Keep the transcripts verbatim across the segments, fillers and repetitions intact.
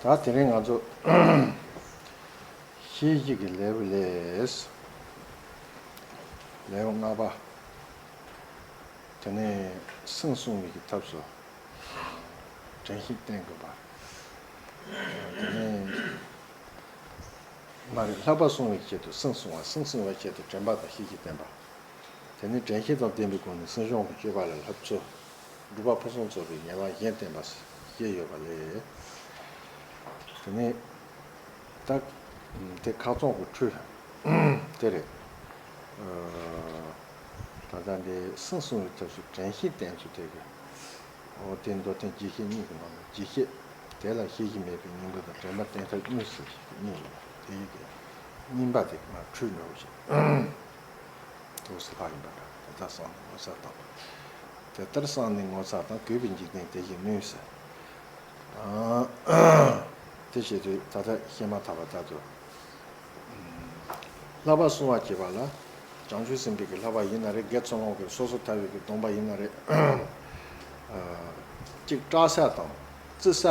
ད་དེ་རིང་ང་ཚོ་ཤེས་བཞིན་གྱི་ལེའུ་ལས། ལེའུ་ལྔ་པ། དེ་ནས་སེམས་བསྲུང་བའི་གི་ཐབས་སུ་དྲན་ཤེས་བསྟེན་དགོས་པ། དེ་ནས་མ་རེད། ལྷག་པར་བསྲུང་བའི་ཆེད་དུ་སེམས་བསྲུང་བ། སེམས་བསྲུང་བའི་ཆེད་དུ་དྲན་པ་དང་ཤེས་བཞིན་བསྟེན་པ། དེ་ནས་དྲན་ཤེས་དང་ལྡན་པའི་སྒོ་ནས་སེམས་སྦྱོང་གི་སྤྱོད་པ་ལ་སློབ་ཚུལ། སྒྲུབ་པ་ཕུན་སུམ་ཚོགས་པའི་ཉེ་བ་གཞན་བསྟེན་པ་ཞེས་ཡོད་པ་ལས། དེ་ནས་ད་དེ་ཁ་རྩང་གི་འཕྲོས་དེ་རེད། ད་ལྟ་འདི་སེམས་བསྲུང་བའི་ཐབས་སུ་དྲན་ཤེས་བསྟེན་ཚུལ་དེ་གི། འོ་དེ་མདོ་དོན་རྒྱས་བཤད་གཉིས་ཀྱི་ནང་ནས་རྒྱས་བཤད། དེ་ལ་ཤེས་བཞིན་མེད་པའི་སྙིང་པོ་དང་དྲན་པ་བསྟེན་ཐབས་གཉིས་སུ་གཉིས་ཡོད་པ་དེ་ཡི་གི་གཉིས་པ་དེ་མ་འཁྲུལ་འགྲོ་བཞིན། དུ་སུ་ལྷག་ཡིན་པ་འདྲ། དེ་ལྟར་བསམ་ནས་ངོ་ཚ་དང་། དེ་ལྟར་བསམ་ནས་ངོ་ཚ་དང་། གུས་པས་འཇིག་རྟེན་དེ་བཞིན་ནོས་ཟེར། དེ་བྱེད་དུས་ད་ལྟ་བཤད་མ་ཐག་པ་ལྟར་དུ། ལྷག་པར་བསྲུང་བ་བྱེད་པ་ལ། བྱང་ཆུབ་སེམས་དཔའི་གི་ལྷག་པ་ཡིན་ན་རེད། དགེ་ཚུལ་སློང་གི་སོ་སོ་ཐར་བའི་གི་སྡོམ་པ་ཡིན་ན་རེད། ཅིག་སྐྲག་ས་དང་བརྩི་ས།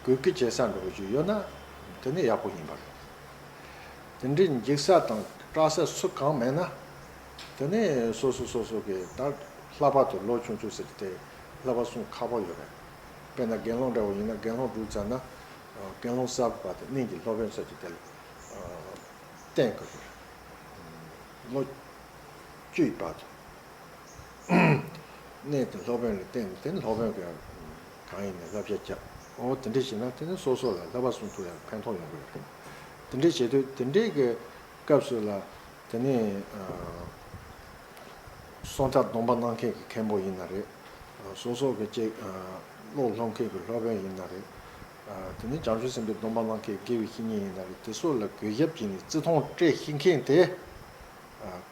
གུས་བཀུར་བྱེད་ས་འདྲ་བོ་ཞིག་ཡོད་ན་དེ་ནི་ཡག་པོ་ཡིན་པ་རེད། དེ་འདྲའི་འཇིགས་ས་དང་སྐྲག་ས་སུ་གང་མེད་ན། དེ་ནས་སོ་སོ་སོ་སོ་གི་ད་ལྷག་པར་དུ་ལོ་ཆུང་ཆུང་ཟེར་གྱི་དེ་ལྷག་པ་བསྲུང་ཁག་པོ་ཡོད་རེད། དཔེར་ན་དགེ་སློང་འདྲ་བོ་ཡིན་ན་དགེ་སློང་སྒྲུབ་ཚར་ན། དགེ་སློང་གསར་པ་དེ་གནས་ཀྱི་སློབ་དཔོན་ཟེར་གྱི་དེ་ལ་བསྟེན་དགོས་ཀྱི་རེད། ལོ་བཅུའི་བར་དུ། གནས་དེ་སློབ་དཔོན་ལ་བསྟེན་ནས་དེ་ནི་སློབ་དཔོན་གྱིས་གང་ཡིན་ནས་བསླབ་བྱ་བརྒྱབ། འོ་དེ་འདྲ་བྱས་ན་དེ་ནི་སོ་སོ་ལ་ལྷག་པ་བསྲུང་ཐུབ་ཡག་ཕན་ཐོགས་ཡོང་གི་ཡོད་རེད། དེ་འདྲ་བྱེད་དུས་དེ་འདྲའི་གི་སྐབས་སུ་ལ་དེ་ནི་གསོལ་ཐབ་སྡོམ་པ་གནང་མཁན་གྱི་མཁན་པོ་ཡིན་ན་རེད། སོ་སོ་གི་ཅིག་བློ་སློབ་མཁན་གྱི་སློབ་དཔོན་ཡིན་ན་རེད། དེ་ནི་བྱང་ཆུབ་སེམས་དཔའི་སྡོམ་པ་གནང་མཁན་དགེ་བའི་བཤེས་གཉེན་ཡིན་ན་རེད། དེ་ཚོ་ལ་གུས་ཞབས་བྱས་ནས་བརྩི་མཐོང་སྤྲད་ཤེས་མཁན་དེ།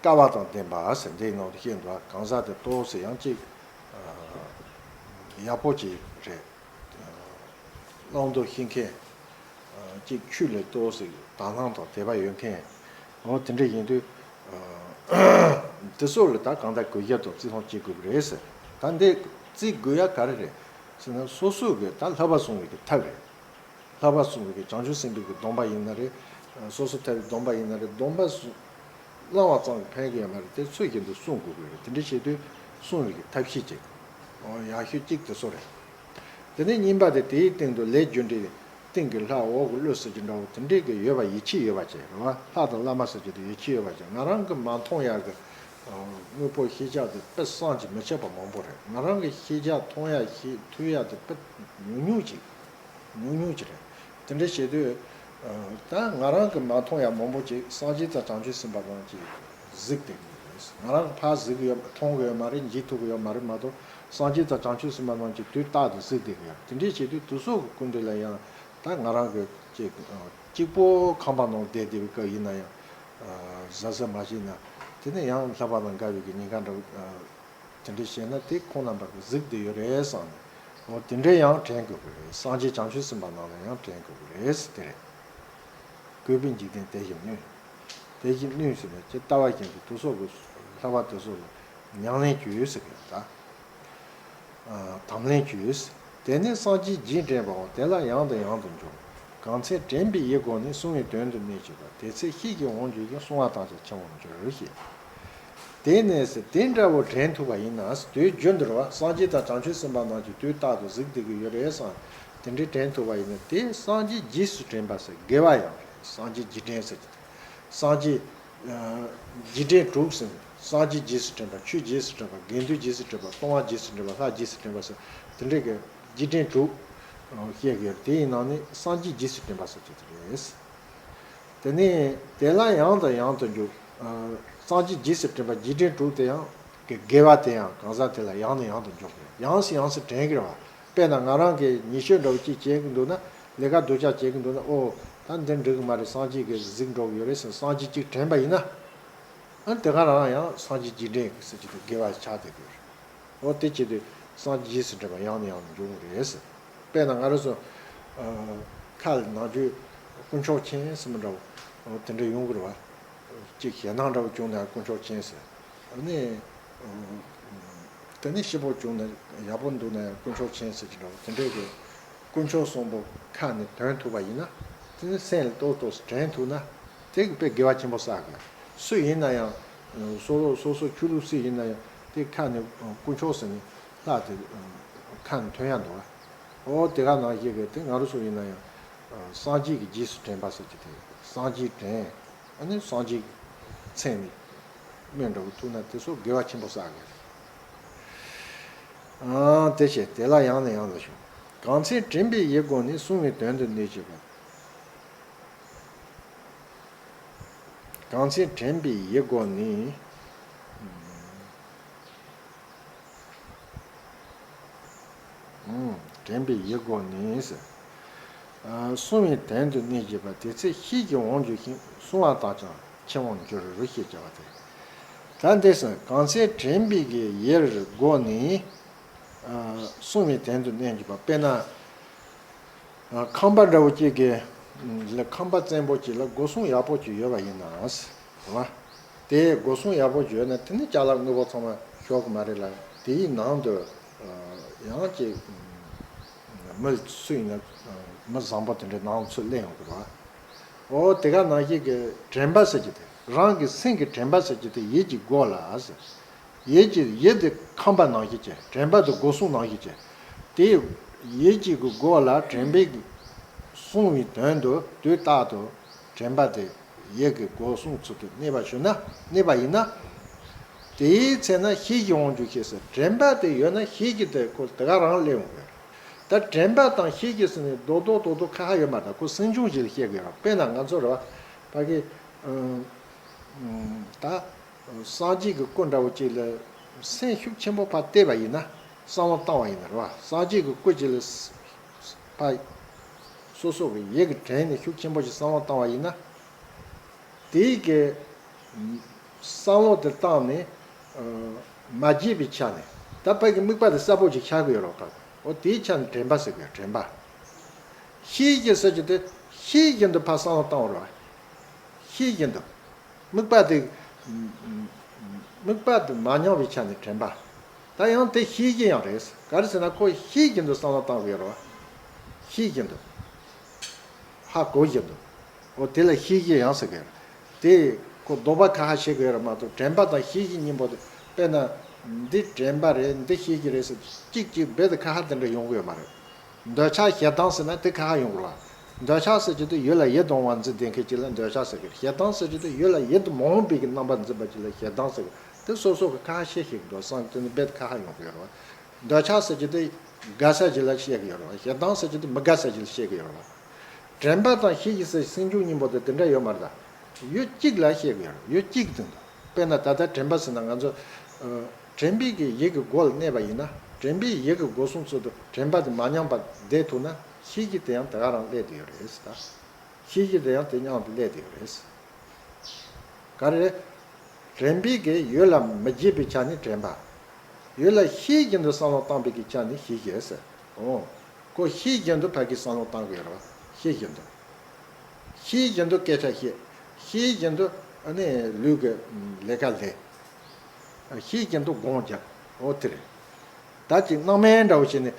སྐལ་བ་དང་ལྡན་པ་ཟེར་འདིའི་ནང་དུ་བཤད་འདུག་གང་ཟག་དེ་ཏོག་ཙམ་ཡང་ཅིག་ཡག་པོ་ཅིག་རེད། བླང་དོར་ཤེས་མཁན། ཅིག་ཆོས་ལ་ཏོག་ཙམ་དག་སྣང་དང་དད་པ་ཡོད་མཁན། འོ་དེ་འདྲ་ཡིན་དུས། དེ་ཚོ་ལ་ད་གང་ལྟར་གུས་ཞབས་དང་བརྩི་མཐོང་བྱེད་དགོས་ཀྱི་རེད་ཟེར། ད་འདི་བརྩི་དགོས་ཡ་ག་རེ་རེད་ཟེར་ན། སོ་སོ་གི་ད་ལྷག་པ་བསྲུང་བའི་གི་ཐབས་རེད། ལྷག་པ་བསྲུང་བའི་གི་བྱང་ཆུབ་སེམས་དཔའི་གི་སྡོམ་པ་ཡིན་ན་རེད། སོ་སོ་ཐར་བའི་སྡོམ་པ་ཡིན་ན་རེད། སྡོམ་པ་བསྲུང་བླང་བ་ཙམ་གྱིས་ཕན་གི་ཡོད་མ་རེད། དེ་ཚུལ་བཞིན་དུ་བསྲུང་དགོས་ཀྱི་རེད། དེ་འདྲ་བྱེད་དུས་བསྲུང་བའི་གི་ཐབས་ཤེས་ཅིག་འོ་ཡག་ཤོས་གཅིག་དེ་ཚོ་རེད། དེ་ནས་གཉིས་པ་དེ་དེའི་སྟེང་དུ་ལས་རྒྱུ་འབྲས་སྟེང་གི་ལྷ་འོག་གི་ཀླུ་ཟེར་གྱི་འདྲ་བོ་དེ་འདྲའི་གི་ཡོད་པ་ཡིད་ཆེས་ཡོད་པ་བྱས་རེད་བ། ལྷ་དང་བླ་མ་ཟེར་གྱི་དེ་ཡིད་ཆེས་ཡོད་པ་བྱས། ང་རང་གི་མ་མཐོང་ཡག་གི་དངོས་པོ་ཤེས་བྱ་དེ་དཔེ་བསམ་གྱིས་མི་ཁྱབ་པ་མང་པོ་རེད། ང་རང་གི་ཤེས་བྱ་མཐོང་ཡག་ཤེས་ཐུབ་ཡག་དེ་དཔེ་ཉུང་ཉུང་ཅིག་ཉུང་ཉུང་ཅིག་རེད། དེ་འདྲ་བྱེད་དུས། ད་ང་རང་གི་མ་མཐོང་ཡག་མང་པོ་ཅིག་སངས་རྒྱས་དང་བྱང་ཆུབ་སེམས་དཔའ་རྣམས་ཀྱིས་གཟིགས་བསྡད་ཀྱི་ཡོད་རེད། ང་རང་གི་ཕར་གཟིགས་ཀྱི་ཡོད། མཐོང་གི་ཡོད་མ་རེད། མཇལ་ཐུབ་ཀྱི་ཡོད་མ་རེད་མ་གཏོགས། སངས་རྒྱས་དང་བྱང་ཆུབ་སེམས་དཔའ་རྣམས་ཀྱིས་དུས་རྟག་ཏུ་གཟིགས་བསྡད་ཀྱི་ཡོད་རེད། དེ་འདྲ་བྱེད་དུས་དེ་ཚོ་གི་སྐུ་མདུན་ལ་ཡང་ད་ང་རང་གི་ཅིག་གཅིག་པོ་ཁང་པ་ནང་བསྡད་བསྡད་པའི་སྐབས་ཡིན་ན་ཡང་གཟབ་གཟབ་མ་བྱས་ན། དེ་ནས་ཡང་ལྷག་པ་དང་འགལ་བའི་གི་ཉེན་ཁ་འདྲ་བོ། དེ་འདྲ་བྱས་ན་དེ་ཁོང་རྣམ་པ་གིས་གཟིགས་བསྡད་ཡོད་རེད་བསམ་ནས། འོ་དེ་འདྲ་ཡང་དྲན་དགོས་ཀྱི་རེད། སངས་རྒྱས་བྱང་ཆུབ་སེམས་དཔའ་རྣམས་ལ་ཡང་དྲན་དགོས་ཀྱི་རེད་ཟེར་དེ་རེད། གུས་པས་འཇིག་རྟེན་དེ་བཞིན་ནོས། དེ་བཞིན་ནོས་ཟེར་ནས་ཇི་ལྟ་བ་བཞིན་དུ་དེ་ཚོ་གི་ལྷག་པ་དེ་ཚོ་ལ་ཉམས་ལེན་བྱོས་ཟེར་གི་ཡོད་ད། དམ་ལེན་བྱོས། དེ་ནས་སངས་རྒྱས་རྗེས་དྲན་པའང་དེ་ལ་ཡང་དང་ཡང་དུ་འཇུག་གང་ཚེ་དྲན་པའི་ཡིད་སྒོ་ནས་བསྲུང་བའི་དོན་དུ་གནས་གྱུར་པ། དེ་ཚེ་ཤེས་ཀྱི་དབང་གྱུར་ཞིང་བསྲུང་བ་དམ་བཅའ་འཆིང་བར་འགྱུར་ཞེས། དེ་ནས་དེ་འདྲ་བོ་དྲན་ཐུབ་པ་ཡིན་ན། དུས་རྒྱུན་དུ་རེད་བ། སངས་རྒྱས་དང་བྱང་ཆུབ་སེམས་དཔའ་རྣམས་ཀྱིས་དུས་རྟག་ཏུ་གཟིགས་བསྡད་ཀྱི་ཡོད་རེད་བསམ། དེ་འདྲའི་དྲན་ཐུབ་པ་ཡིན་ན་དེ་སངས་རྒྱས་རྗེས་སུ་དྲན་པ་ཟེར། དགེ་བ་ཡང་རེད། སངས་རྒྱས་རྗེས་དྲན་ཟེར་གྱི། སངས་རྒྱས། རྗེས་དྲན་དྲུག་ཟེར། སངས་རྒྱས་རྗེས་སུ་དྲན་པ། ཆོས་རྗེས་སུ་དྲན་པ། དགེ་འདུན་རྗེས་སུ་དྲན་པ། ལྟུང་བ་རྗེས་སུ་དྲན་པ། ལྷ་རྗེས་སུ་དྲན་པ་ཟེར། དེ་འདྲའི་གི་རྗེས་དྲན་དྲུག་བཤད་ཀྱི་ཡོད། དེ་ཡི་ནང་ནས་སངས་རྒྱས་རྗེས་སུ་དྲན་པ་ཟེར་གྱི་དེ་རེད། དེ་ནས་དེ་ལ་ཡང་དང་ཡང་དུ་འཇུག་སངས་རྒྱས་རྗེས་སུ་དྲན་པ་རྗེས་དྲན་དྲུག་དེ་ཡང་གི་དགེ་བ་དེ་ཡང་གང་ཟག་དེ་ལ་ཡང་ནས་ཡང་དུ་འཇུག་དགོས། ཡང་སེ་ཡང་སེ་དྲན་གྱི་རེད་བ། དཔེར་ན་ང་རང་གིས་ཉེས་སྤྱོད་འདྲ་བོ་ཅིག་བྱེད་ཀྱི་འདུག་ན། ལས་ཀ་སྡུག་ཅག་བྱེད་ཀྱི་འདུག་ན། ཨོ། ད་འདི་འགྲིག་གི་མ་རེད། སངས་རྒྱས་ཀྱིས་གཟིགས་འགྲོ་གི་ཡོད་རེད་ཟེར་སངས་རྒྱས་ཅིག་དྲན་པ་ཡིན་ན། ཨ་དེ་ག་རང་ཡང་སངས་རྒྱས་རྗེས་དྲན་ཟེར་གྱི་དེ་དགེ་བ་ཆགས་བསྡད་ཀྱི་ཡོད་རེད། ཨོ་དེ་བྱེད་དུས་སངས་རྒྱས་རྗེས་སུ་དྲན་པ་ཡང་ནས་ཡང་དུ་འཇུག་གི་རེད་ཟེར། དཔེར་ན་ང་རང་ཚོ་ཁ་ལ་ནང་ཆོས་དཀོན་མཆོག་མཁྱེན་ཟེར་མི་འདྲ་བོ་དེ་འདྲ་ཡོང་གི་རེད་བ། ཅིག་ཞེད་སྣང་འདྲ་བོ་བྱུང་ན་དཀོན་མཆོག་མཁྱེན་ཟེར། ཨ་ནི། དེ་ནས་སྐྱིད་པོ་བྱུང་ན་ཡག་པོ་འདུག་ན་ཡང་དཀོན་མཆོག་མཁྱེན་ཟེར་གྱི་འདྲ་བོ་དེ་འདྲའི་གི་ དཀོན་མཆོག་གསུམ་པོ་ཁ་ནས་ཐོན་ཐུབ་པ་ཡིན་ན། དེ་ནི་སེམས་ལ་ཏོག་ཏོག་དྲན་ཐུབ་ན། དེ་གི་དཔེ་དགེ་བ་ཆེན་པོ་བསགས་དགོས། སུ་ཡིན་ན་ཡང་། སོ་སོ་སོ་སོ་ཆོས་ལུགས་སུ་ཡིན་ན་ཡང་དེ་ཁ་ནས་དཀོན་མཆོག་ཟེར་ནས་ལྷག་དེ་ཁ་ནས་ཐོན་ཡ་འདུག་བ། འོ་དེ་ག་ནང་བཞིན་གི་དེ་ང་རང་ཚོ་ཡིན་ན་ཡང་། སངས་རྒྱས་ཀྱི་རྗེས་སུ་དྲན་པ་ཟེར་གྱི་དེ་སངས་རྒྱས་དྲན། ཨ་ནི་སངས་རྒྱས་ཀྱི་མཚན་ནས་སྨོན་འདྲ་བོ་ཐུག་ན་དེ་ཚོ་དགེ་བ་ཆེན་པོ་བསགས་དགོས། ཨང་། དེ་བྱས་དེ་ལ་ཡང་ནས་ཡང་དུ་ཞུགས། གང་ཚེ་དྲན་པའི་ཡིད་སྒོ་ནས། གསུང་བའི་དོན་དུ་གནས་བྱེད་པ། གང་ཚེ་དྲན་པའི་ཡིད་སྒོ་ནས། ཨང་། དྲན་པའི་ཡིད་སྒོ་ནས། གསུང་བའི་དོན་དུ་གནས་བྱེད་པ། དེ་ཚེ་ཤེས་ཀྱི་དབང་འབྱུང་ཞིང་། གསུང་བ་དག་ཀྱང་མཁྱེན་དབང་འགྱུར་ཞེས་བྱ་བ་སྟེ། ད་འདི་སུ་གང་ཚེ་དྲན་པའི་གི་ཡིད་སྒོ་ནས། གསུང་བའི་དོན་དུ་གནས་བྱེད་པ། དཔེར་ན། ཁང་པ་འདྲ་བོ་གཅིག་གི་ལ་ཁང་པ་བཙན་པོ་གཅིག་ལ་སྒོ་སྲུང་ཡག་པོ་གཅིག་ཡོད་པ་ཡིན་ན། རེད་བ། དེ་སྒོ་སྲུང་ཡག་པོ་གཅིག་ཡོད་ན་དེ་ནི་ཅ་ལག་དངོས་པོ་ཚང་མ་ཤོར་གི་མ་རེད་ལ། དེའི་ནང་དུ་ཡང་གཅིག་མི་སུ་ཡིན་ན་མི་བཟང་པོ་དེ་འདྲའི་ནང་ཚུར་སླེབས་ཡོང་གི་རེད་བ། འོ་དེ་ག་ནང་བཞིན་གྱི་དྲན་པ་ཟེར་གྱི་དེ་རང་གི་སེམས་ཀྱི་དྲན་པ་ཟེར་གྱི་དེ་ཡིད་ཀྱི་སྒོ་ལ་ཟེར། ཡིད་ཀྱི་ཡིད་དེ་ཁང་པ་ནང་བཞིན་བྱས། དྲན་པ་དེ་སྒོ་སྲུང་ནང་བཞིན་བྱས། དེ་ཡིད་ཀྱི་གི་སྒོ་ལ་དྲན་པའི་གི་གསུང་བའི་དོན་དུ་དུས་རྟག་ཏུ་དྲན་པ་དེ་ཡིད་ཀྱི་སྒོ་སྲུང་ཚུལ་དུ་གནས་པ་ཞུ་ན། གནས་པ་ཡིན་ན། དེའི་ཚེ་ན་ཤེས་ཀྱི་དབང་འབྱུང་ཞེས་ཟེར། དྲན་པ་དེ་ཡོད་ན་ཤེས་ཀྱི་དེ་ཁོ་དེ་ག་རང་སླེབས་འོང་གི། ད་དྲན་པ་དང་ཤེས་ཀྱི་ཟེར་ནས་རྡོག་རྡོག་རྡོག་རྡོག་ཁ་ཁ་ཡོད་མ་རེད། ཁོ་སེམས་བྱུང་ཞིག་ལ་བཤད་གི་ཡོད། དཔེར་ན་ང་ཚོ་རེད་བ། ཕ་གི་ད། སངས་རྒྱས་ཀྱི་སྐུ་འདྲ་བོ་ཅིག་ལ་སེམས་ཤུགས་ཆེན་པོ་ཕར་གཏད་པ་ཡིན་ན། བསམ་བློ་བཏང་བ་ཡིན་ན་རེད་བ། སངས་རྒྱས་ཀྱི་སྐུ་ཅིག་ལ་ཕར་སོ་སོ་གི་ཡིད་ཀྱི་དྲན་ནས་ཤུགས་ཆེན་པོ་ཞིག་བསམ་བློ་བཏང་བ་ཡིན་ན། དེའི་གི་བསམ་བློ་དེ་བཏང་ནས་མ་བརྗེད་པའི་ཆ་ནས། ད་ཕ་གི་དམིགས་པ་དེ་གསལ་པོ་ཅིག་ཤར་གི་ཡོད་རེད་བ། འོ་དེའི་ཆ་ནས་དྲན་པ་ཟེར་གི་ཡོད། དྲན་པ། ཤེས་ཀྱི་ཟེར་གྱི་དེ་ཤེས་བཞིན་དུ་ཕར་བསམ་བློ་བཏང་བ་རེད་བ། ཤེས་བཞིན་དུ། དམིགས་པ་དེ། དམིགས་པ་དེ་མ་ཉམས་པའི་ཆ་ནས་དྲན་པ། ད་ཡང་དེ་ཤེས་ཀྱི་ཡང་རེད། ག་རེ་ཟེར་ན་ཁོ་ཤེས་བཞིན་དུ་བསམ་བློ་བཏང་དགོས་རེད་བ། ཤེས་བཞིན་དུ། ཧ་གོ་བཞིན་དུ། འོ་དེ་ལ་ཤེས་བཞིན་ཡང་ཟེར་གི་རེད། དེ་ཁོ་ལྡོག་པ་ཁ་ཁ་བྱེད་དགོས་རེད་མ་གཏོགས། དྲན་པ་དང་ཤེས་བཞིན་གཉིས་པོ་དེ། དཔེར་ན། འདི་དྲན་པ་རེད། འདི་ཤེས་ཀྱི་རེད་ཟེར་གཅིག་གཅིག་རྦད་དེ་ཁ་ཁ་དེ་འདྲ་ཡོང་གི་ཡོད་མ་རེད། འདོད་ཆགས་ཞེ་སྡང་ཟེར་ན་དེ་ཁ་ཁ་ཡོང་གི་རེད་བ། འདོད་ཆགས་ཟེར་གྱི་དེ་ཡུལ་ལ་ཡིད་དུ་འོང་བ་འཛིན་བསྡད་མཁན་ཅིག་ལ་འདོད་ཆགས་ཟེར་གི། ཞེ་སྡང་ཟེར་གྱི་དེ་ཡུལ་ལ་ཡིད་དུ་མ་འོང་བའི་གི་རྣམ་པ་འཛིན་པ་ཅིག་ལ་ཞེ་སྡང་ཟེར་གི། དེ་སོ་སོ་གི་ཁ་ཁ་ཤས་ཤིག་འདུག་བསམ་གྱི་དེ་ནི་རྦད་དེ་ཁ་ཁ་ཡོང་གི་ཡོད་རེད་བ། འདོད་ཆགས་ཟེར་གྱི་དེ་དགའ་ས་ཅིག་ལ་བཤད་གི་ཡོད་རེད་བ། ཞེ་སྡང་ཟེར་གྱི་དེ་མི་དགའ་ས་ཅིག་ལ་བཤད་གི་ཡོད་རེད་བ། དྲན་པ་དང་ཤེས་ཀྱི་ཟེར་སེམས་བྱུང་གཉིས་པོ་དེ་དེ་འདྲ་ཡོད་མ་རེད་ད། ཡུལ་གཅིག་ལ་བཤད་གི་ཡོད་རེད། ཡུལ་གཅིག་དེ་འདུག་དཔེར་ན་ད་ལྟ་དྲན་པ་ཟེར་ན་ང་ཚོ། ཨ། དྲན་པའི་གི་ཡིད་ཀྱི་སྒོ་ལ་གནས་པ་ཡིན་ན། དྲན་པའི་ཡིད་ཀྱི་སྒོ་སྲུང་ཚུལ་དུ་དྲན་པ་དེ་མ་ཉམས་པར་བསྡད་ཐུབ་ན། ཤེས་ཀྱི་དེ་ཡང་དེ་ག་རང་སླེབས་བསྡད་ཡོད་རེད་ད། ཤེས་ཀྱི་དེ་ཡང་དེ་མཉམ་དུ་སླེབས་བསྡད་ཡོད་རེད། ག་རེ་རེད། དྲན་པའི་གི་ཡུལ་ལ་མི་བརྗེད་པའི་ཆ་ནས་དྲན་པ། ཡུལ་ལ་ཤེས་བཞིན་དུ་བསམ་བློ་བཏང་པའི་གི་ཆ་ནས་ཤེས་ཀྱི་ཟེར། འོ། ཁོ་ཤེས་བཞིན་དུ་ཕ་གི་བསམ་བློ་བཏང་དགོས་རེད་བ། ཤེས་བཞིན་དུ། ཤེས་བཞིན་དུ་སྐད་ཆ་བཤད། ཤེས་བཞིན་དུ་ཨ་ནི་ལུས་ཀྱི་ལས་ཀ་ལས། ཤེས་བཞིན་དུ་སྒོམ་རྒྱག་འོ་དེ་རེད། ད་ཅིག་སྣང་མེད་འདྲ་བོ་བྱས་ནས་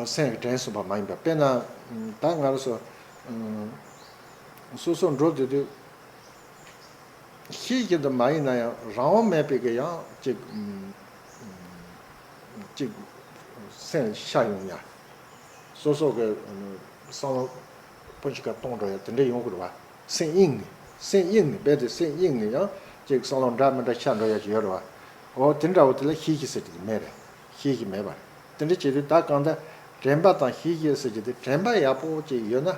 སེམས་ཀྱི་དྲན་སོང་བ་མ་ཡིན་པ། དཔེར་ན། ད་ང་རང་ཚོ་སོ་སོ་འགྲོ་དུས་དུས། ཤེས་བཞིན་དུ་མ་ཡིན་ན་ཡང་རང་དབང་མེད་པའི་གི་ཡང་ཅིག་ཅིག་སེམས་ཤར་ཡོང་ཡ། སོ་སོ་གི་བསམ་བློ་སྤུན་ཞིག་ག་གཏོང་འགྲོ་ཡ་དེ་འདྲ་ཡོང་གི་རེད་བ། སེམས་གཡེང་ནས། སེམས་གཡེང་ནས། རྦད་དེ་སེམས་གཡེང་ནས་ཡང་ཅིག་བསམ་བློ་འདྲ་མི་འདྲ་ཤར་འགྲོ་ཡ་ཅིག་ཡོད་རེད་བ། འོ་དེ་འདྲ་བོ་དེ་ལ་ཤེས་བཞིན་ཟེར་གྱི་དེ་མེད་རེད། ཤེས་བཞིན་མེད་པ་རེད། དེ་འདྲ་བྱེད་དུས་ད་གང་ལྟར་དྲན་པ་དང་ཤེས་བཞིན་ཟེར་གྱི་དེ། དྲན་པ་ཡག་པོ་ཅིག་ཡོད་ན།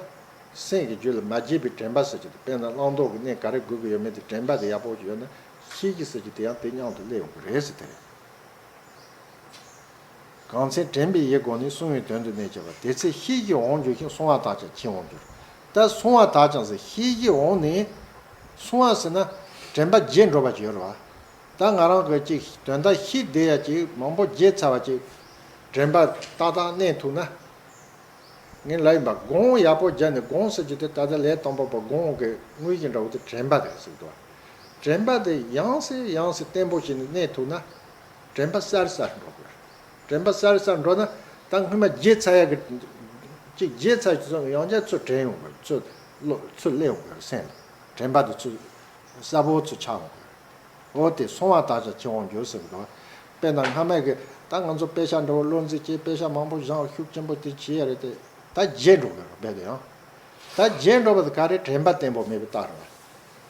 སེམས་ཀྱི་རྒྱུད་ལ་མ་བརྗེད་པའི་དྲན་པ་ཟེར་གྱི་དེ། དཔེར་ན་བླང་དོར་གྱི་གནས་ག་རེ་དགོས་ཀྱི་ཡོད་མེད་དེ། དྲན་པ་དེ་ཡག་པོ་ཅིག་ཡོད་ན། ཤེས་བཞིན་ཟེར་གྱི་དེ་ཡང་དེ་མཉམ་དུ་སླེབས་ཡོང་གི་རེད་ཟེར་དེ་རེད། གང་ཚེ་དྲན་པའི་ཡིད་སྒོ་ནས། གསུང་བའི་དོན་དུ་གནས་བྱེད་པ། དེ་ཚེ་ཤེས་ཀྱི་དབང་འབྱུང་ཞིང་། གསུང་བ་དག་ཀྱང་མཁྱེན་དབང་འགྱུར། ད་གསུང་བ་དག་ཀྱང་ཟེར། ཤེས་ཀྱི་དབང་ནི། གསུང་བ་ཟེར་ན་དྲན་པ་བརྗེད་འགྲོ་བ་ཅིག་ཡོད་རེད་བ། ད་ང་རང་གི་ཅིག་དོན་དག་ཤེས་བསྡད་ཡ་ཅིག་མང་པོ་བརྗེད་ཚར་བ་ཅིག་དྲན་པ་ཏག་ཏག་གནས་ཐུབ་ན། ངས་ལབ་ཡིན་པ། སྒོམ་ཡག་པོ་བརྒྱབ་ནས། སྒོམ་ཟེར་གྱི་དེ་ད་ལྟ་ལས་དང་པོ་པ་སྒོམ་གྱི་དངོས་གཞི་འདྲ་བོ་དེ་དྲན་པ་དེ་ཟེར་གྱི་འདུག་དྲན་པ་དེ་ཡང་སེ་ཡང་སེ་བརྟན་པོ་བྱས་ནས་གནས་ཐུབ་ན། དྲན་པ་གསལ་གསལ་འགྲོ་དགོས། དྲན་པ་གསལ་གསལ་འགྲོ་ན། ད་སྔོན་མ་བརྗེད་ཚར་ཡག་གི་ གཅིག་བརྗེད་ཚར་གྱི་ཚོད་ཡང་བསྐྱར་ཚུར་དྲན་ཡོང་དགོས། ཚུར་བློ་ཚུར་སླེབས་ཡོང་དགོས་སེམས་ལ། དྲན་པ་དེ་ཚུར་གསལ་པོ་ཚུར་ཆགས་ཡོང་དགོས། འོ་དེ་སོང་བ་དག་ཀྱང་འཆི་བར་འགྱུར་ཟེར་གི་འདུག། དཔེར་ན་སྔ་མའི་གི་ད་ང་ཚོ་དཔེ་ཆ་འདྲ་བོ་བློ་འཛིན་བྱས་དཔེ་ཆ་མང་པོ་སྦྱངས་ཤུགས་ཆེན་པོ་དེ་བྱས་ཡ་རེད་དེ། ད་བརྗེད་འགྲོ་གི་རེད་རྦད་དེ་ཡང་། ད་བརྗེད་འགྲོ་བ་དེ་ག་རེ་དྲན་པ་བརྟན་པོ་མེད་པའི་རྟགས་རེད་བ།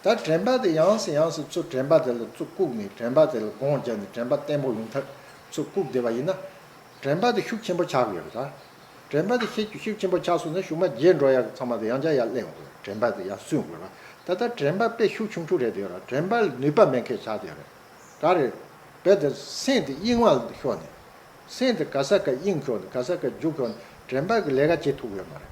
ད་དྲན་པ་དེ་ཡང་སེ་ཡང་སེ་ཚུར་དྲན་པ་དེ་ལ་ཚུར་བཀུག་ནས་དྲན་པ་དེ་ལ་སྒོམ་བརྒྱབ་ནས་དྲན་པ་བརྟན་པོ་ཡོང་ཐབས་ཚུར་བཀུག་བསྡད་པ་ཡིན་ན། དྲན་པ་དེ་ཤུགས་ཆེན་པོ་ཆགས་ཀྱི་ཡོད་རེད་ད། དྲན་པ་དེ་ཤུགས་ཤུགས་ཆེན་པོ་ཆགས་སོང་ན་གཞུག་མ་བརྗེད་འགྲོ་ཡག་གི་ཚང་མ་དེ་ཡང་བསྐྱར་ཡར་སླེབས་ཡོང་གི་རེད། དྲན་པ་དེ་ཡར་སོན་དགོས་རེད། ད་ལྟ་དྲན་པ་དཔེ་ཤུགས་ཆུང་ཆུང་རེད་དེ་ཡོད་རེད། དྲན་པ་ནུས་པ་མེད་མཁན་ཆགས་དེ་ཡོད་རེད། ག་རེ། རྦད་དེ་སེམས་དེ་གཡེང་བ་ཤོར་ནས། སེམས་དེ་ག་ས་ག་གཡེང་ཤོར་ནས་ག་ས་ག་རྒྱུག་ཤོར་ནས་དྲན་པ་གི་ལས་ཀ་བྱེད་ཐུབ་ཡོད་མ་རེད།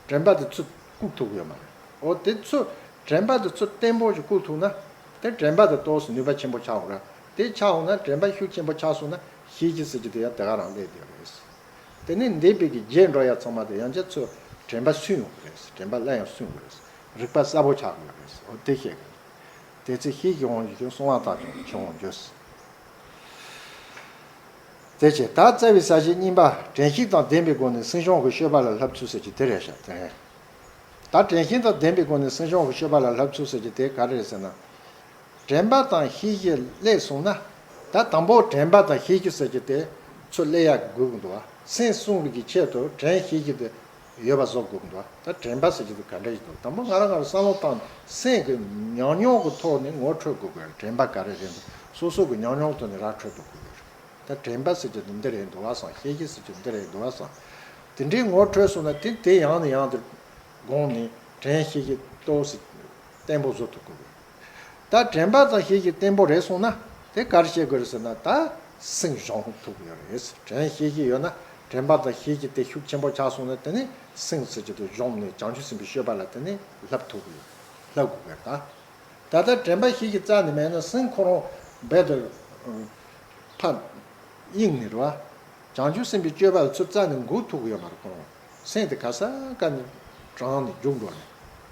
དྲན་པ་དེ་ཚུར་བཀུག་ཐུབ་ཡོད་མ་རེད། འོ་དེ་ཚུར་དྲན་པ་དེ་ཚུར་བརྟན་པོ་ཞིག་བཀུག་ཐུབ་ན། དེ་དྲན་པ་དེ་ཏོག་ཙམ་ནུས་པ་ཆེན་པོ་ཆགས་འོང་ར། དེ་ཆགས་འོང་ན་དྲན་པ་ཤུགས་ཆེན་པོ་ཆགས་སོང་ན་ཤེས་བཞིན་ཟེར་གྱི་དེ་ཡང་དེ་ག་རང་སླེབས་བསྡད་ཡོད་རེད། དེ་ནས་འདས་པའི་གི་བརྗེད་འགྲོ་ཡ་ཚང་མ་དེ་ཡང་བསྐྱར་ཚུར་དྲན་པ་སོན་ཡོང་གི་རེད། དྲན་པ་སླར་ཡང་སོན་དགོས་རེད། རིག་པ་གསལ་པོ་ཆགས་དགོས་རེད། འོ་དེ་བཤད་གི། དེ་ཚེ་ཤེས་ཀྱི་དབང་ཕྱུག་གསུང་བ་དག་ཀྱང་འཆི་བར་འགྱུར། དེ་བྱས་ད་རྩ་བའི་ས་བཅད་གཉིས་པ་དྲན་ཤེས་དང་ལྡན་པའི་སྒོ་ནས་སེམས་བྱུང་གི་སྤྱོད་པ་ལ་བསླབ་ཚུལ་ཟེར་གྱི་དེ་རེད་ཤག་དེ་རེད། ད་དྲན་ཤེས་དང་ལྡན་པའི་སྒོ་ནས་སེམས་བྱུང་གི་སྤྱོད་པ་ལ་བསླབ་ཚུལ་ཟེར་གྱི་དེ་ག་རེ་རེད་ཟེར་ན། དྲན་པ་དང་ཤེས་བཞིན་སླེབས་སོང་ན། ད་དང་པོ་དྲན་པ་དང་ཤེས་བཞིན་ཟེར་གྱི་དེ་ཚུར་སླེབས་ཡག་དགོས་ཀྱི་འདུག་བ། སེམས་བསྲུང་བའི་གི་ཆེད་དུ་དྲན་ཤེས་བཞིན་དེ་ཡོད་པ་བཟོ་དགོས་ཀྱི་འདུག་བ། ད་དྲན་པ་ཟེར་གྱི་དེ་ག་འདྲ་ཞིག་འདུག། དང་པོ་ང་རང་ང་རང་བསམ་བློ་བཏང་ནས་སེམས་ཀྱི་ཉམས་མྱོང་གི་ཐོག་ནས་ངོ་འཕྲོད་དགོས་དགོས། དྲན་པ་ག་རེ་རེད་འདུག། སོ་སོ་གི་ཉམས་མྱོང་ཐོག་ནས་ར་འཕྲོད་དུ་དགོས་དགོས། ད་དྲན་པ་ཟེར་གྱི་དེ་འདི་རེད་འདུག་བ་བསམ། ཤེས་བཞིན་ཟེར་གྱི་འདི་རེད་འདུག་བ་བསམ། དེ་འདྲའི་ངོ་འཕྲོད་སོང་ན་དེ་དེ་ཡང་ནས་ཡང་དུ་དགོངས་ནས་དྲན་ཤེས་བཞིན་ཏོག་ཙམ་བརྟན་པོ་བཟོ་ཐུབ་དགོས། ད་དྲན་པ་དང་ཤེས་བཞིན་བརྟན་པོ་རེད་སོང་ན་དེ་ག་རེ་བྱེད་དགོས་རེད་ཟེར་ན། ད་སེམས་སྦྱོང་ཐུབ་ཀྱི་ཡོད་རེད། དྲན་ཤེས་བཞིན་ཡོད་ན་དྲན་པ་དང་ཤེས་བཞིན་དེ་ཤུགས་ཆེན་པོ་ཆགས་སོང་ན་དེ་ནི་སེམས་ཟེར་གྱི་དེ་སྦྱོང་ནས་བྱང་ཆུབ་སེམས་དཔའི་སྤྱོད་པ་ལ་དེ་ནི་བསླབ་ཐུབ་ཀྱི་ཡོད། བསླབ་དགོས་ཀྱི་རེད་ད། ད་ལྟ་དྲན་པ་ཤེས་བཞིན་རྩ་ནས་མེད་ན་སེམས་ཁོ་རང་རྦད་དེ་ཕར་གཡེང་ནས་རེད་བ། བྱང་ཆུབ་སེམས་དཔའི་སྤྱོད་པ་ལ་ཚུར་རྩ་ནས་འགུག་ཐུབ་ཀྱི་ཡོད་མ་རེད་ཁོ་རང་། སེམས་དེ་ག་ས་ག་ནས་གྲང་ནས་རྒྱུག་འགྲོ་ནས།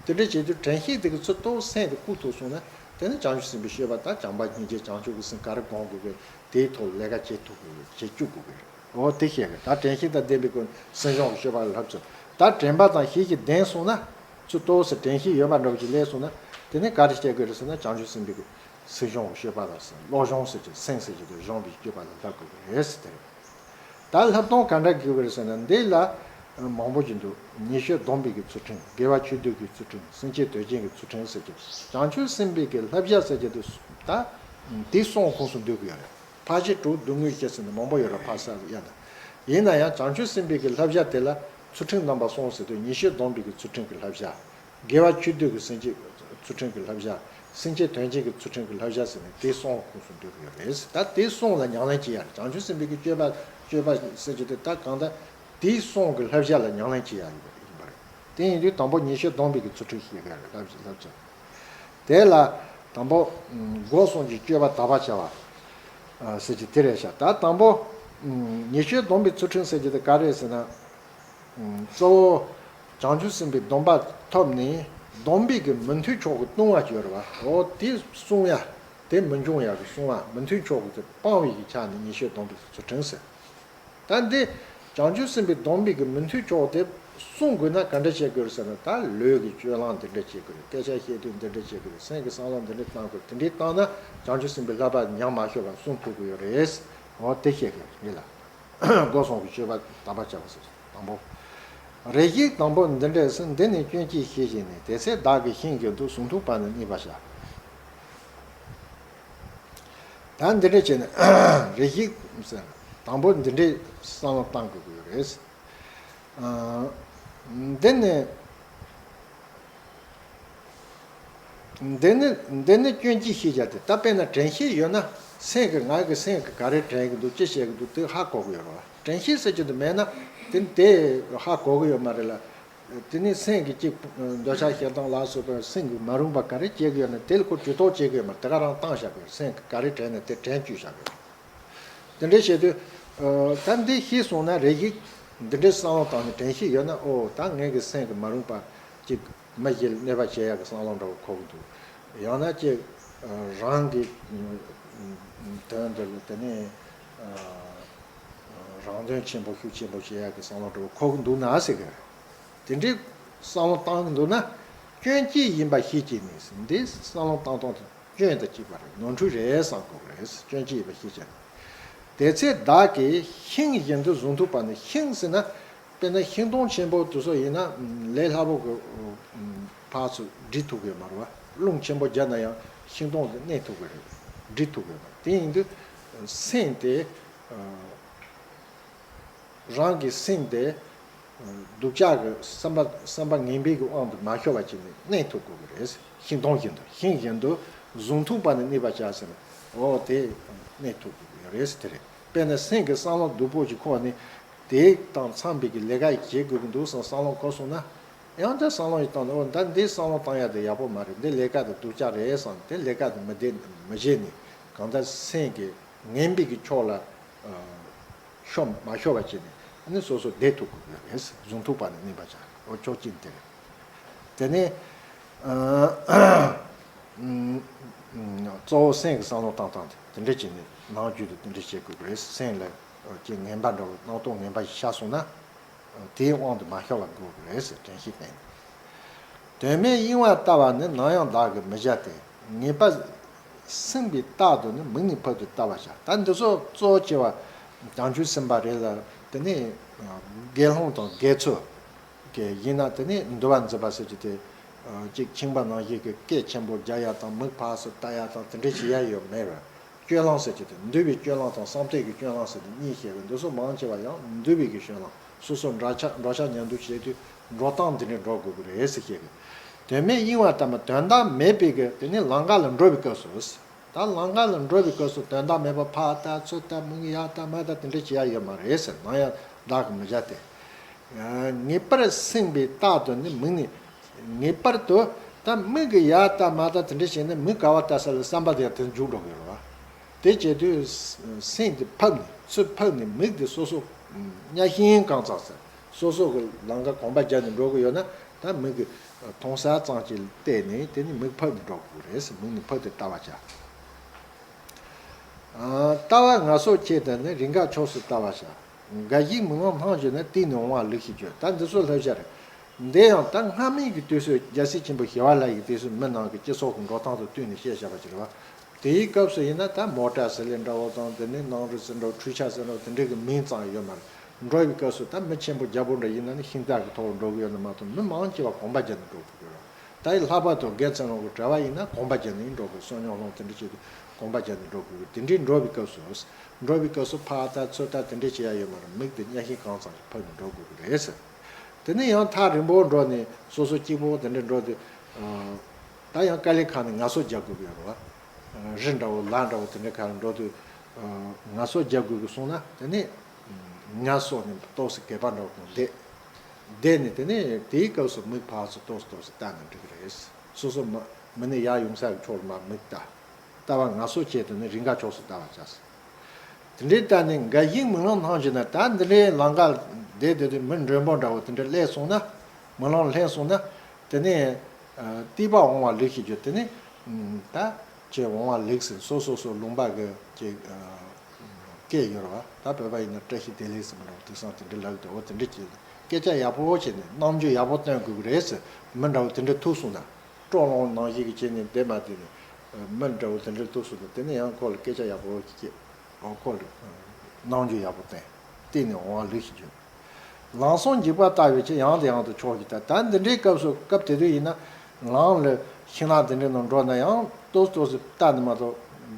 དེ་འདྲ་བྱེད་དུས་དྲན་ཤེས་དེ་གི་ཚུར་ཏོག་སེམས་དེ་བཀུག་ཐུབ་སོང་ན་དེ་ནི་བྱང་ཆུབ་སེམས་དཔའི་སྤྱོད་པ་དང་བྱམས་པ་སྙིང་རྗེ་བྱང་ཆུབ་ཀྱི་སེམས་ག་རེ་སྒོམ་དགོས་ཀྱི་དེའི་ཐོག་ལས་ཀ་བྱེད་ཐུབ་དགོས་བྱེད་བཅུག་དགོས་ཀྱི་རེད། འོ་དེ་བཤད་གི། ད་དྲན་ཤེས་དང་ལྡན་པའི་སྒོ་ནས་སེམས་བྱུང་གི་སྤྱོད་པ་ལ་བསླབ་ཚུལ། ད་དྲན་པ་དང་ཤེས་བཞིན་ལྡན་སོང་ན། ཚུར་ཏོག་ཙམ་དྲན་ཤེས་ཡོད་པ་འདྲ་བོ་ཅིག་སླེབས་སོང་ན། དེ་ནས་ག་རེ་བྱེད་དགོས་རེད་ཟེར་ན་བྱང་ཆུབ་སེམས་དཔའི་གི་སེམས་བྱུང་གི་སྤྱོད་པ་ལ་ཟེར་བློ་སྦྱོང་ཟེར་གྱི་སེམས་ཟེར་གྱི་དེ་སྦྱོང་བའི་སྤྱོད་པ་ལ་བསླབ་དགོས་ཀྱི་རེད་ཟེར་དེ་རེད། ད་བསླབ་སྟངས་ག་འདྲ་དགོས་ཀྱི་རེད་ཟེར་ན་འདི་ལ་མང་པོ་ཅིག་འདུག། ཉེས་སྤྱོད་སྡོམ་པའི་གི་ཚུལ་ཁྲིམས། དགེ་བ་ཆོས་སྡུད་ཀྱི་ཚུལ་ཁྲིམས། སེམས་བསྐྱེད་དོན་ཆེན་གྱི་ཚུལ་ཁྲིམས་ཟེར་གྱི་བྱང་ཆུབ་སེམས་དཔའི་གི་བསླབ་བྱ་ཟེར་གྱི་དེ་ད་དེ་གསུམ་ཁོངས་སུ་འདུ་གི་ཡོད་རེད། ཕར་ཕྱིན་དྲུག་སྡུག་བསྔལ་བཞི་ཟེར་ནས་མང་པོ་ཡོད་རེད་ཕ་ས་ཡ་ན། ཡིན་ན་ཡང་བྱང་ཆུབ་སེམས་དཔའི་གི་བསླབ་བྱ་དེ་ལ་ཚུལ་ཁྲིམས་རྣམ་པ་གསུམ་ཟེར་དུས་ཉེས་སྤྱོད་སྡོམ་པའི་གི་ཚུལ་ཁྲིམས་ཀྱི་བསླབ་བྱ། དགེ་བ་ཆོས་སྡུད་ཀྱི་སེམས་བསྐྱེད་ཚུལ་ཁྲིམས་ཀྱི་བསླབ་བྱ། སེམས་བསྐྱེད་དོན་ཆེན་གྱི་ཚུལ་ཁྲིམས་ཀྱི་བསླབ་བྱ་ཟེར་ནས་དེ་གསུམ་ཁོངས་སུ་འདུ་གི་ཡོད་རེད། ད་དེ་གསུམ་ལ་ཉམས་ལེན་བྱེད་ཡ་རེད། བྱང་ཆུབ་སེམས་དཔའི་གི་སྤྱོད་པ་སྤྱོད་པ་ཟེར་གྱི་དེ་ད་གང་ལྟར་དེ་གསུམ་གི་བསླབ་བྱ་ལ་ཉམས་ལེན་བྱེད་ཡ་ཡིན་པ་ཡིན་པ་རེད། དེ་ཡིན་དུས་དང་པོ་ཉེས་སྤྱོད་སྡོམ་པའི་གི་ཚུལ་ཁྲིམས་ཤེས་དགོས་རེད། བསླབ་བྱ་བསླབ་བྱ། དེ་ལ་དང་པོ་སྒོ་གསུམ་གྱི་སྤྱོད་པ་དག་པར་བྱ་བ་ཟེར་གྱི་དེ་རེད་ཤག། ད་དང་པོ་ཉེས་སྤྱོད་སྡོམ་པའི་ཚུལ་ཁྲིམས་ཟེར་གྱི་དེ་ག་རེད་ཟེར་ན། གཙོ་བོ་བྱང་ཆུབ་སེམས་དཔའི་སྡོམ་པ་ཐོབ་ནས་སྡོམ་པའི་གི་མི་མཐུན་ཕྱོགས་ཀྱི་ལྟུང་བ་ཅིག་ཡོད་རེད་བ། འོ་དེ་བསྲུང་ཡ། དེ་མི་འབྱུང་ཡ་གི་བསྲུང་བ། མི་མཐུན་ཕྱོགས་ཀྱི་དེ་སྤང་བའི་གི་ཆ་ནས་ཉེས་སྤྱོད་སྡོམ་པའི་ཚུལ་ཁྲིམས་ཟེར། ད་འདི་བྱང་ཆུབ་སེམས་དཔའི་སྡོམ་པའི་གི་མི་མཐུན་ཕྱོགས་དེ་བསྲུང་དགོས་ན་ག་འདྲ་བྱེད་དགོས་རེད་ཟེར་ན། ད་ལུས་ཀྱི་སྤྱོད་ལམ་འདི་འདྲ་བྱེད་དགོས་རེད། སྐད་ཆ་བཤད་དུས་འདི་འདྲ་བྱེད་དགོས་རེད། སེམས་ཀྱི་བསམ་བློ་འདི་འདྲ་བཏང་དགོས་རེད། དེ་འདྲའི་བཏང་ན་བྱང་ཆུབ་སེམས་དཔའི་བསླབ་པ་ཉམས་མ་ཤོར་བར་བསྲུང་ཐུབ་ཀྱི་ཡོད་རེད། འོ་དེ་བཤད་དགོས་རེད་ལ། སྒོ་གསུམ་གྱི་སྤྱོད་པ་དག་པར་བྱ་བ་ཟེར། དང་པོ། རེ་ཞིག་དང་པོ་འདི་འདྲས་སུ། འདི་ནི་སྐྱོན་ཅིག་ཤེས་བཞིན་ནས། དེ་ཚེ་བདག་གིས་ཤིན་གྱི་དུག། ཟུངས་ཐུང་པ་ནི་མཉེས་པར་བྱ། ད་འདི་འདྲས་བྱས་ནས་རེ་ཞིག་ཟེར། དང་པོ་འདི་འདྲས་བསམ་བློ་བཏང་དགོས་ཀྱི་ཡོད་རེད། ཨ། འདི་ནི། འདི་ནི་འདི་ནི་སྐྱོན་ཅིག་ཤེས་བྱ་སྟེ། ད་དཔེར་ན་དྲན་ཤེས་ཡོད་ན་སེམས་ཀྱིས་ང་གི་སེམས་ཀྱིས་ག་རེ་དྲན་གྱི་འདུག་ཅི་བྱེད་ཀྱི་འདུག་དེ་ཧ་གོ་གི་ཡོད་རེད་བ། དྲན་ཤེས་ཟེར་གྱི་འདུག་མེད་ན་དེ་དེ་ཧ་གོ་གི་ཡོད་མ་རེད་ལ། དེ་ནི་སེམས་ཀྱིས་ཅིག་འདོད་ཆགས་ཞེ་སྡང་ལ་སོགས་པའི་སེམས་ཀྱིས་མ་རུངས་པ་ག་རེ་བྱེད་ཀྱི་ཡོད་ན་དེ་ལ་ཁོ་ཇུས་གཏོགས་བྱེད་ཀྱི་ཡོད་མ་རེད། དེ་ག་རང་བཏང་བཞག་གི་ཡོད། སེམས་ཀྱིས་ག་རེ་དྲན་ན་དེ་དྲན་བཅུག་བཞག་གི་ཡོད། དེ་འདྲ་བྱེད་དུས། ཨ། ད་འདི་ཤེས་སོང་ན་རེ་ཞིག་འདི་འདྲའི་བསམ་བློ་བཏང་ནས་དྲན་ཤེས་ཡོད་ན། ཨོ་ད་ངེད་ཀྱི་སེམས་ཀྱི་མ་རུངས་པ་ཅིག་མི་ཞིག་ལ་གནོད་པ་བྱེད་ཡག་གི་བསམ་བློ་འདྲ་བོ་འཁོར་གྱི་འདུག། ཡང་ན་ཅིག་རང་གི་དོན་འདི་ལ་དེ་ནས་ཨ་ རང་དོན་ཆེན་པོ་ཤུགས་ཆེན་པོ་བྱེད་ཡག་གི་བསམ་བློ་འདྲ་བོ་འཁོར་གི་འདུག་ན་ཟེར་གི། དེ་འདྲའི་བསམ་བློ་བཏང་གི་འདུག་ན། སྐྱོན་གཅིག་ཡིན་པ་ཤེས་ཀྱི་ནི་ཟེར། འདི་བསམ་བློ་བཏང་སྟངས་དེ་སྐྱོན་དང་གཅིག་པ་རེད། ནོར་འཁྲུལ་རེད་བསམ་དགོས་རེད། སྐྱོན་གཅིག་ཡིན་པ་ཤེས་ཀྱི་ནི། དེ་ཚེ་བདག་གིས་ཤིང་བཞིན་དུ་གཟུངས་ཐུང་པ་ནི། ཤིང་ཟེར་ན། དཔེར་ན་ཤིང་སྡོང་ཆེན་པོ་དེ་ཚོ་ཡིན་ན་ལས་སླ་པོ་གི་ཕར་ཚུར་སྒྲིལ་ཐུབ་ཀྱི་མ་རེད་བ། རླུང་ཆེན་པོ་བརྒྱབ་ན་ཡང་ཤིང་སྡོང་དེ་གནས་ཐུབ་ཀྱི་རེད། སྒྲིལ་ཐུབ་ཀྱི་མ་རེད། དེ་ཡིན་དུས་སེམས་དེ་རང་གི་སེམས་དེ་སྡུག་ཅག་གི་བསམ་པ་བསམ་པ་ངན་པའི་གི་དབང་དུ་མ་ཤོར་བ་བྱས་ནས་གནས་ཐུབ་དགོས་ཀྱི་རེད། ཤིང་སྡོང་བཞིན་དུ། ཤིང་བཞིན་དུ་གཟུངས་ཐུང་པ་ནི་གནས་པར་བྱ་ཟེར་ན། འོ་དེ་གནས་ཐུབ་དགོས་ཀྱི་རེད་ཟེར། དེ་རེད། དཔེར་ན་སེམས་ཀྱི་བསམ་བློ་སྡུག་པོ་ཞིག་འཁོར་ནས། དེ་དང་འཚམས་པའི་གི་ལས་ཀ་ཞིག་བྱེད་དགོས་ཀྱི་འདུག་བསམ་བསམ་བློ་འཁོར་སོང་ན། ཡང་དེ་བསམ་བློ་ཞིག་བཏང་ནས། འོ་ད་འདི་བསམ་བློ་བཏང་ཡ་དེ་ཡག་པོ་མ་རེད། འདི་ལས་ཀ་དེ་སྡུག་ཅག་རེད་བསམ་དེ་ལས་ཀ་དེ་མི་བདེ་མི་བྱེད་ནས། གང་ལྟར་སེམས་ཀྱི་ངན་པའི་གི་ཕྱོགས་ལ་ཤོར་མ་ཤོར་བ་བྱས་ནས་ཨ་ནི་སོ་སོ་བདེ་ཐུབ་དགོས་ཀྱི་རེད། གཟུངས་ཐུང་པ་ནི་གནས་པར་བྱ། འོ་ཕྱོགས་གཅིག་དེ་རེད། དེ་ནས་གཙོ་བོ་སེམས་ཀྱི་བསམ་བློ་བཏང་སྟངས་དེ་དེ་འདྲ་བྱས་ནས་ནམ་རྒྱུན་དུ་དེ་འདྲ་བྱེད་དགོས་ཀྱི་རེད། སེམས་ལ་ཅིག་ངན་པ་འདྲ་བོ་སྣང་སྟོབས་ངན་པ་ཞིག་ཤར་སོང་ན། དེའི་དབང་དུ་མ་ཤོར་བ་དགོས་ཀྱི་རེད་ཟེར། དྲན་ཤེས་བསྟེན། དོན་མེད་གཡེང་བ་ལྟ་བ་ནི། ནམ་ཡང་བདག་གིས་མི་བྱ་སྟེ། ངེས་པར་སེམས་པའི་རྟགས་དུ་ནི། མིག་ནི་ཕུལ་དུ་བལྟ་བར་བྱ། ད་འདི་ཚོ་གཙོ་ཆེ་བ་བྱང་ཆུབ་སེམས་དཔའ་རེད་ལ། དེ་ནས་དགེ་སློང་དང་དགེ་ཚུལ་གྱི་ཡིན་ན། དེ་ནས་འདུལ་བ་འཛིན་པ་ཟེར་གྱི་དེ་ཅིག་ཁྱིམ་པ་ནང་བཞིན་གྱི་སྐད་ཆེན་པོ་རྒྱག་ཡ་དང་། མིག་ཕར་ཚུར་ལྟ་ཡ་དང་དེ་འདྲ་བྱེད་ཡ་ཡོད་མེད་པར། སྤྱོད་ལམ་ཟེར་གྱི་དེ་འདུལ་བའི་སྤྱོད་ལམ་དང་བསམ་གཏན་གྱི་སྤྱོད་ལམ་ཟེར་ཏེ་གཉིས་བཤད་པས། འདི་ཚོ་མང་ཆེ་བ་ཡང་འདུལ་བའི་གི་སྤྱོད་ལམ། སོ་སོ་འགྲོ་འཆག་འགྲོ་འཆག་ཉལ་འདུག་བྱེད་དུས་འགྲོ་སྟངས་འདི་འདྲའི་འགྲོ་དགོས་ཀྱི་རེད་ཟེར་བཤད་གི། དོན་མེད་གཡེང་བ་ལྟ་བུ། དོན་དག་མེད་པའི་གི་དེ་ནི་ལམ་ཁ་ལ་འགྲོ་བའི་སྐབས་སུ། ད་ལམ་ཁ་ལ་འགྲོ་བའི་སྐབས་སུ་དོན་དག་མེད་པ་ཕར་ལྟ་ཚུར་ལྟ་མིག་ཡར་ལྟ་མར་ལྟ་དེ་འདྲ་བྱེད་ཡ་ཡོད་མ་རེད་ཟེར། ནམ་ཡང་བདག་གིས་མི་བྱ་སྟེ། ངེས་པར་སེམས་པའི་རྟགས་དུ་ནི། མིག་ནི། ངེས་པར་དུ་ད་མིག་གིས་ཡར་ལྟ་མར་ལྟ་དེ་འདྲ་བྱས་ན། མིག་ག་བ་ལྟ་ས་ལ་བསམ་པ་དེ་ཡང་དེར་འཇུག་འགྲོ་གི་ཡོད་རེད་བ། དེ་བྱེད་དུས་སེམས་དེ་ཕབ་ནས་ཚུར་ཕབ་ནས། མིག་དེ་སོ་སོ་གཉའ་ཤིང་གང་ཚང་ཟེར། སོ་སོ་གི་ལམ་ཁ་གོམ་པ་རྒྱབ་ནས་འགྲོ་གི་ཡོད་ན། ད་མིག་གིས་མཐོང་ས་ཙམ་ཅིག་བལྟས་ནས་དེ་ནི་མིག་ཕབ་ནས་འགྲོ་དགོས་རེད་ཟེར། མིག་ནི་ཕབ་སྟེ་བལྟ་བར་བྱ། ལྟ་བ་ངལ་གསོ་ཆེད་དུ་ནི། རེས་འགའ་ཕྱོགས་སུ་ལྟ་བར་བྱ། འགའ་ཞིག་མི་ངོམས་སྣང་གྱུར་ན། བརྟེན་ནས་འོང་བ་ལེགས་ཞེས་བརྗོད། ད་འདི་ཚོ་བསླབ་བྱ་རེད། འདི་ཡང་ད་སྔ་མའི་གི་དུས་སུ་རྒྱལ་སྲས་ཆེན་པོ་ཞི་བ་ལྷ་ཡི་དུས་སུ་མི་རྣམས་ཀྱི་སྤྱི་ཚོགས་ཀྱི་འགྲོ་སྟངས་དང་བསྟུན་ནས་བཤད་བཞག་པ་ཅིག་རེད་བ། དེའི་སྐབས་སུ་ཡིན་ན་ད་མོ་ཊ་ཟེར་ལེ་འདྲ་བོ་དང་། དེ་ནས་གནམ་གྲུ་ཟེར་འདྲ་བོ། འཕྲུལ་ཆས་ཟེར་འདྲ་བོ། དེ་འདྲའི་གི་མིང་ཙམ་ཡོད་མ་རེད། འགྲོ་བའི་སྐབས་སུ་ད་མི་ཆེན་པོ་རྒྱལ་པོ་འདྲ་ཡིན་ན་ནི་ཤིང་རྟ་གི་ཐོག་འགྲོ་གི་ཡོད་ན་མ་གཏོགས། མི་མང་ཆེ་བ་གོམ་པ་རྒྱབ་ནས་འགྲོ་དགོས་ཀྱི་རེད། ད་ཡི་ལྷག་པར་དུ་དགེ་ཚུལ་སློང་གི་གྲྭ་པ་ཡིན་ན་གོམ་པ་རྒྱབ་ནས་འགྲོ་དགོས། བསོད་སྙོམས་སློང་དེ་འདྲ་བྱེད་དུས་གོམ་པ་རྒྱབ་ནས་འགྲོ་དགོས། དེ་འདྲའི་འགྲོ་བའི་སྐབས་སུ། འགྲོ་བའི་སྐབས་སུ་ཕར་ལྟ་ཚུར་ལྟ་དེ་འདྲའི་བྱེད་ཡ་ཡོད་མ་རེད། མིག་དེ་གཉའ་ཤིང་གང་ཙམ་ཞིག་ཕབ་ནས་འགྲོ་དགོས་ཀྱི་རེད་ཟེར། དེ་ནས་ཡང་ཐག་རིང་པོ་འགྲོ་ནས་སོ་སོ་གཅིག་པོ་དེ་འདྲ་འགྲོ་དུས། ད་ཡང་དཀའ་ལས་ཁག་ནས་ངལ་གསོ་རྒྱག་དགོས་ཀྱི་ཡོད་རེད་བ། རི་འདྲ་བོ་ལ་འདྲ་བོ་དེ་འདྲའི་ཁ་ལ་འགྲོ་དུས་ངལ་གསོ་རྒྱག་དགོས་ཀྱི་སོང་ན། དེ་ནས་ངལ་གསོ་ནས་ཏོག་ཙམ་སྒལ་པ་འདྲ་བོ་གང་བསྡད། བསྡད་ནས་དེ་ནས་དེའི་སྐབས་སུ་མིག་ཕར་ཚུར་ཏོག་ཙམ་ཏོག་ཙམ་བལྟས་ན་འགྲིག་གི་རེད། སོ་སོ་མི་མི་ནི་ཡར་ཡོང་ས་གི་ཕྱོགས་ལ་མར་མིག་ལྟ། ལྟ་བ་ངལ་གསོ་ཆེད་དུ་ནི་རེས་འགའ་ཕྱོགས་སུ་ལྟ་བར་བྱ། དེ་འདྲའི་ལྟ་ནས་འགའ་ཞིག་མི་ངོམས་སྣང་གྱུར་ན། ད་འདི་འདྲའི་ལམ་ཁ་བསྡད་བསྡད་དུས་མི་མགྲོན་པོ་འདྲ་བོ་དེ་འདྲ་སླེབས་སོང་ན། མི་ལང་སླེབས་སོང་ན། དེ་ནས་སྡིག་པ་འོང་བ་ལེགས་ཞེས་བརྗོད། དེ་ནས་ད་ཁྱེད་འོང་བ་ལེགས་ཟེར། སོ་སོ་སོ་ལུང་པ་གི་ཅིག་སྐད་ཡོད་རེད་བ། ད་བོད་པ་ཡིན་ན་བཀྲ་ཤིས་བདེ་ལེགས་ཟེར་མི་འདྲ་བོ་དེང་སང་དེ་འདྲ་ལབ་ཀྱི་འདུག་འོ་དེ་འདྲ་ཅིག་སྐད་ཆ་ཡག་པོ་བྱས་ནས་རྣམ་འགྱུར་ཡག་པོ་སྟོན་དགོས་ཀྱི་རེད་ཟེར། མི་འདྲ་བོ་དེ་འདྲ་ཐུག་སོང་ན། སྤྲོ་ལོང་ནང་བཞིན་གྱི་བྱས་ནས་བསྡད་མ་བསྡད་ནས། མི་འདྲ་བོ་དེ་འདྲ་ཐུག་སོང་ན། དེ་ནས་ཡང་ཁོ་ལ་སྐད་ཆ་ཡག་པོ་བྱེད། ཨོ་ཁོ་ལ་རྣམ་འགྱུར་ཡག་པོ་བསྟན། བརྟེན་ནས་འོང་བ་ལེགས་ཞེས་བརྗོད། ལམ་སོགས་འཇིགས་པ་ལྟ་བའི་ཕྱིར། ཡང་དང་ཡང་དུ་ཕྱོགས་ཀྱིས་ལྟ། ད་འདི་འདྲའི་སྐབས་སུ་སྐབས་དེ་དུས་ཡིན་ན། ལམ་ལ་ཤིང་ནགས་འདི་འདྲའི་ནང་འགྲོ་ན་ཡང་ཏོག་ཙམ་ཏོག་ཙམ་ལྟ་ནས་མ་གཏོགས།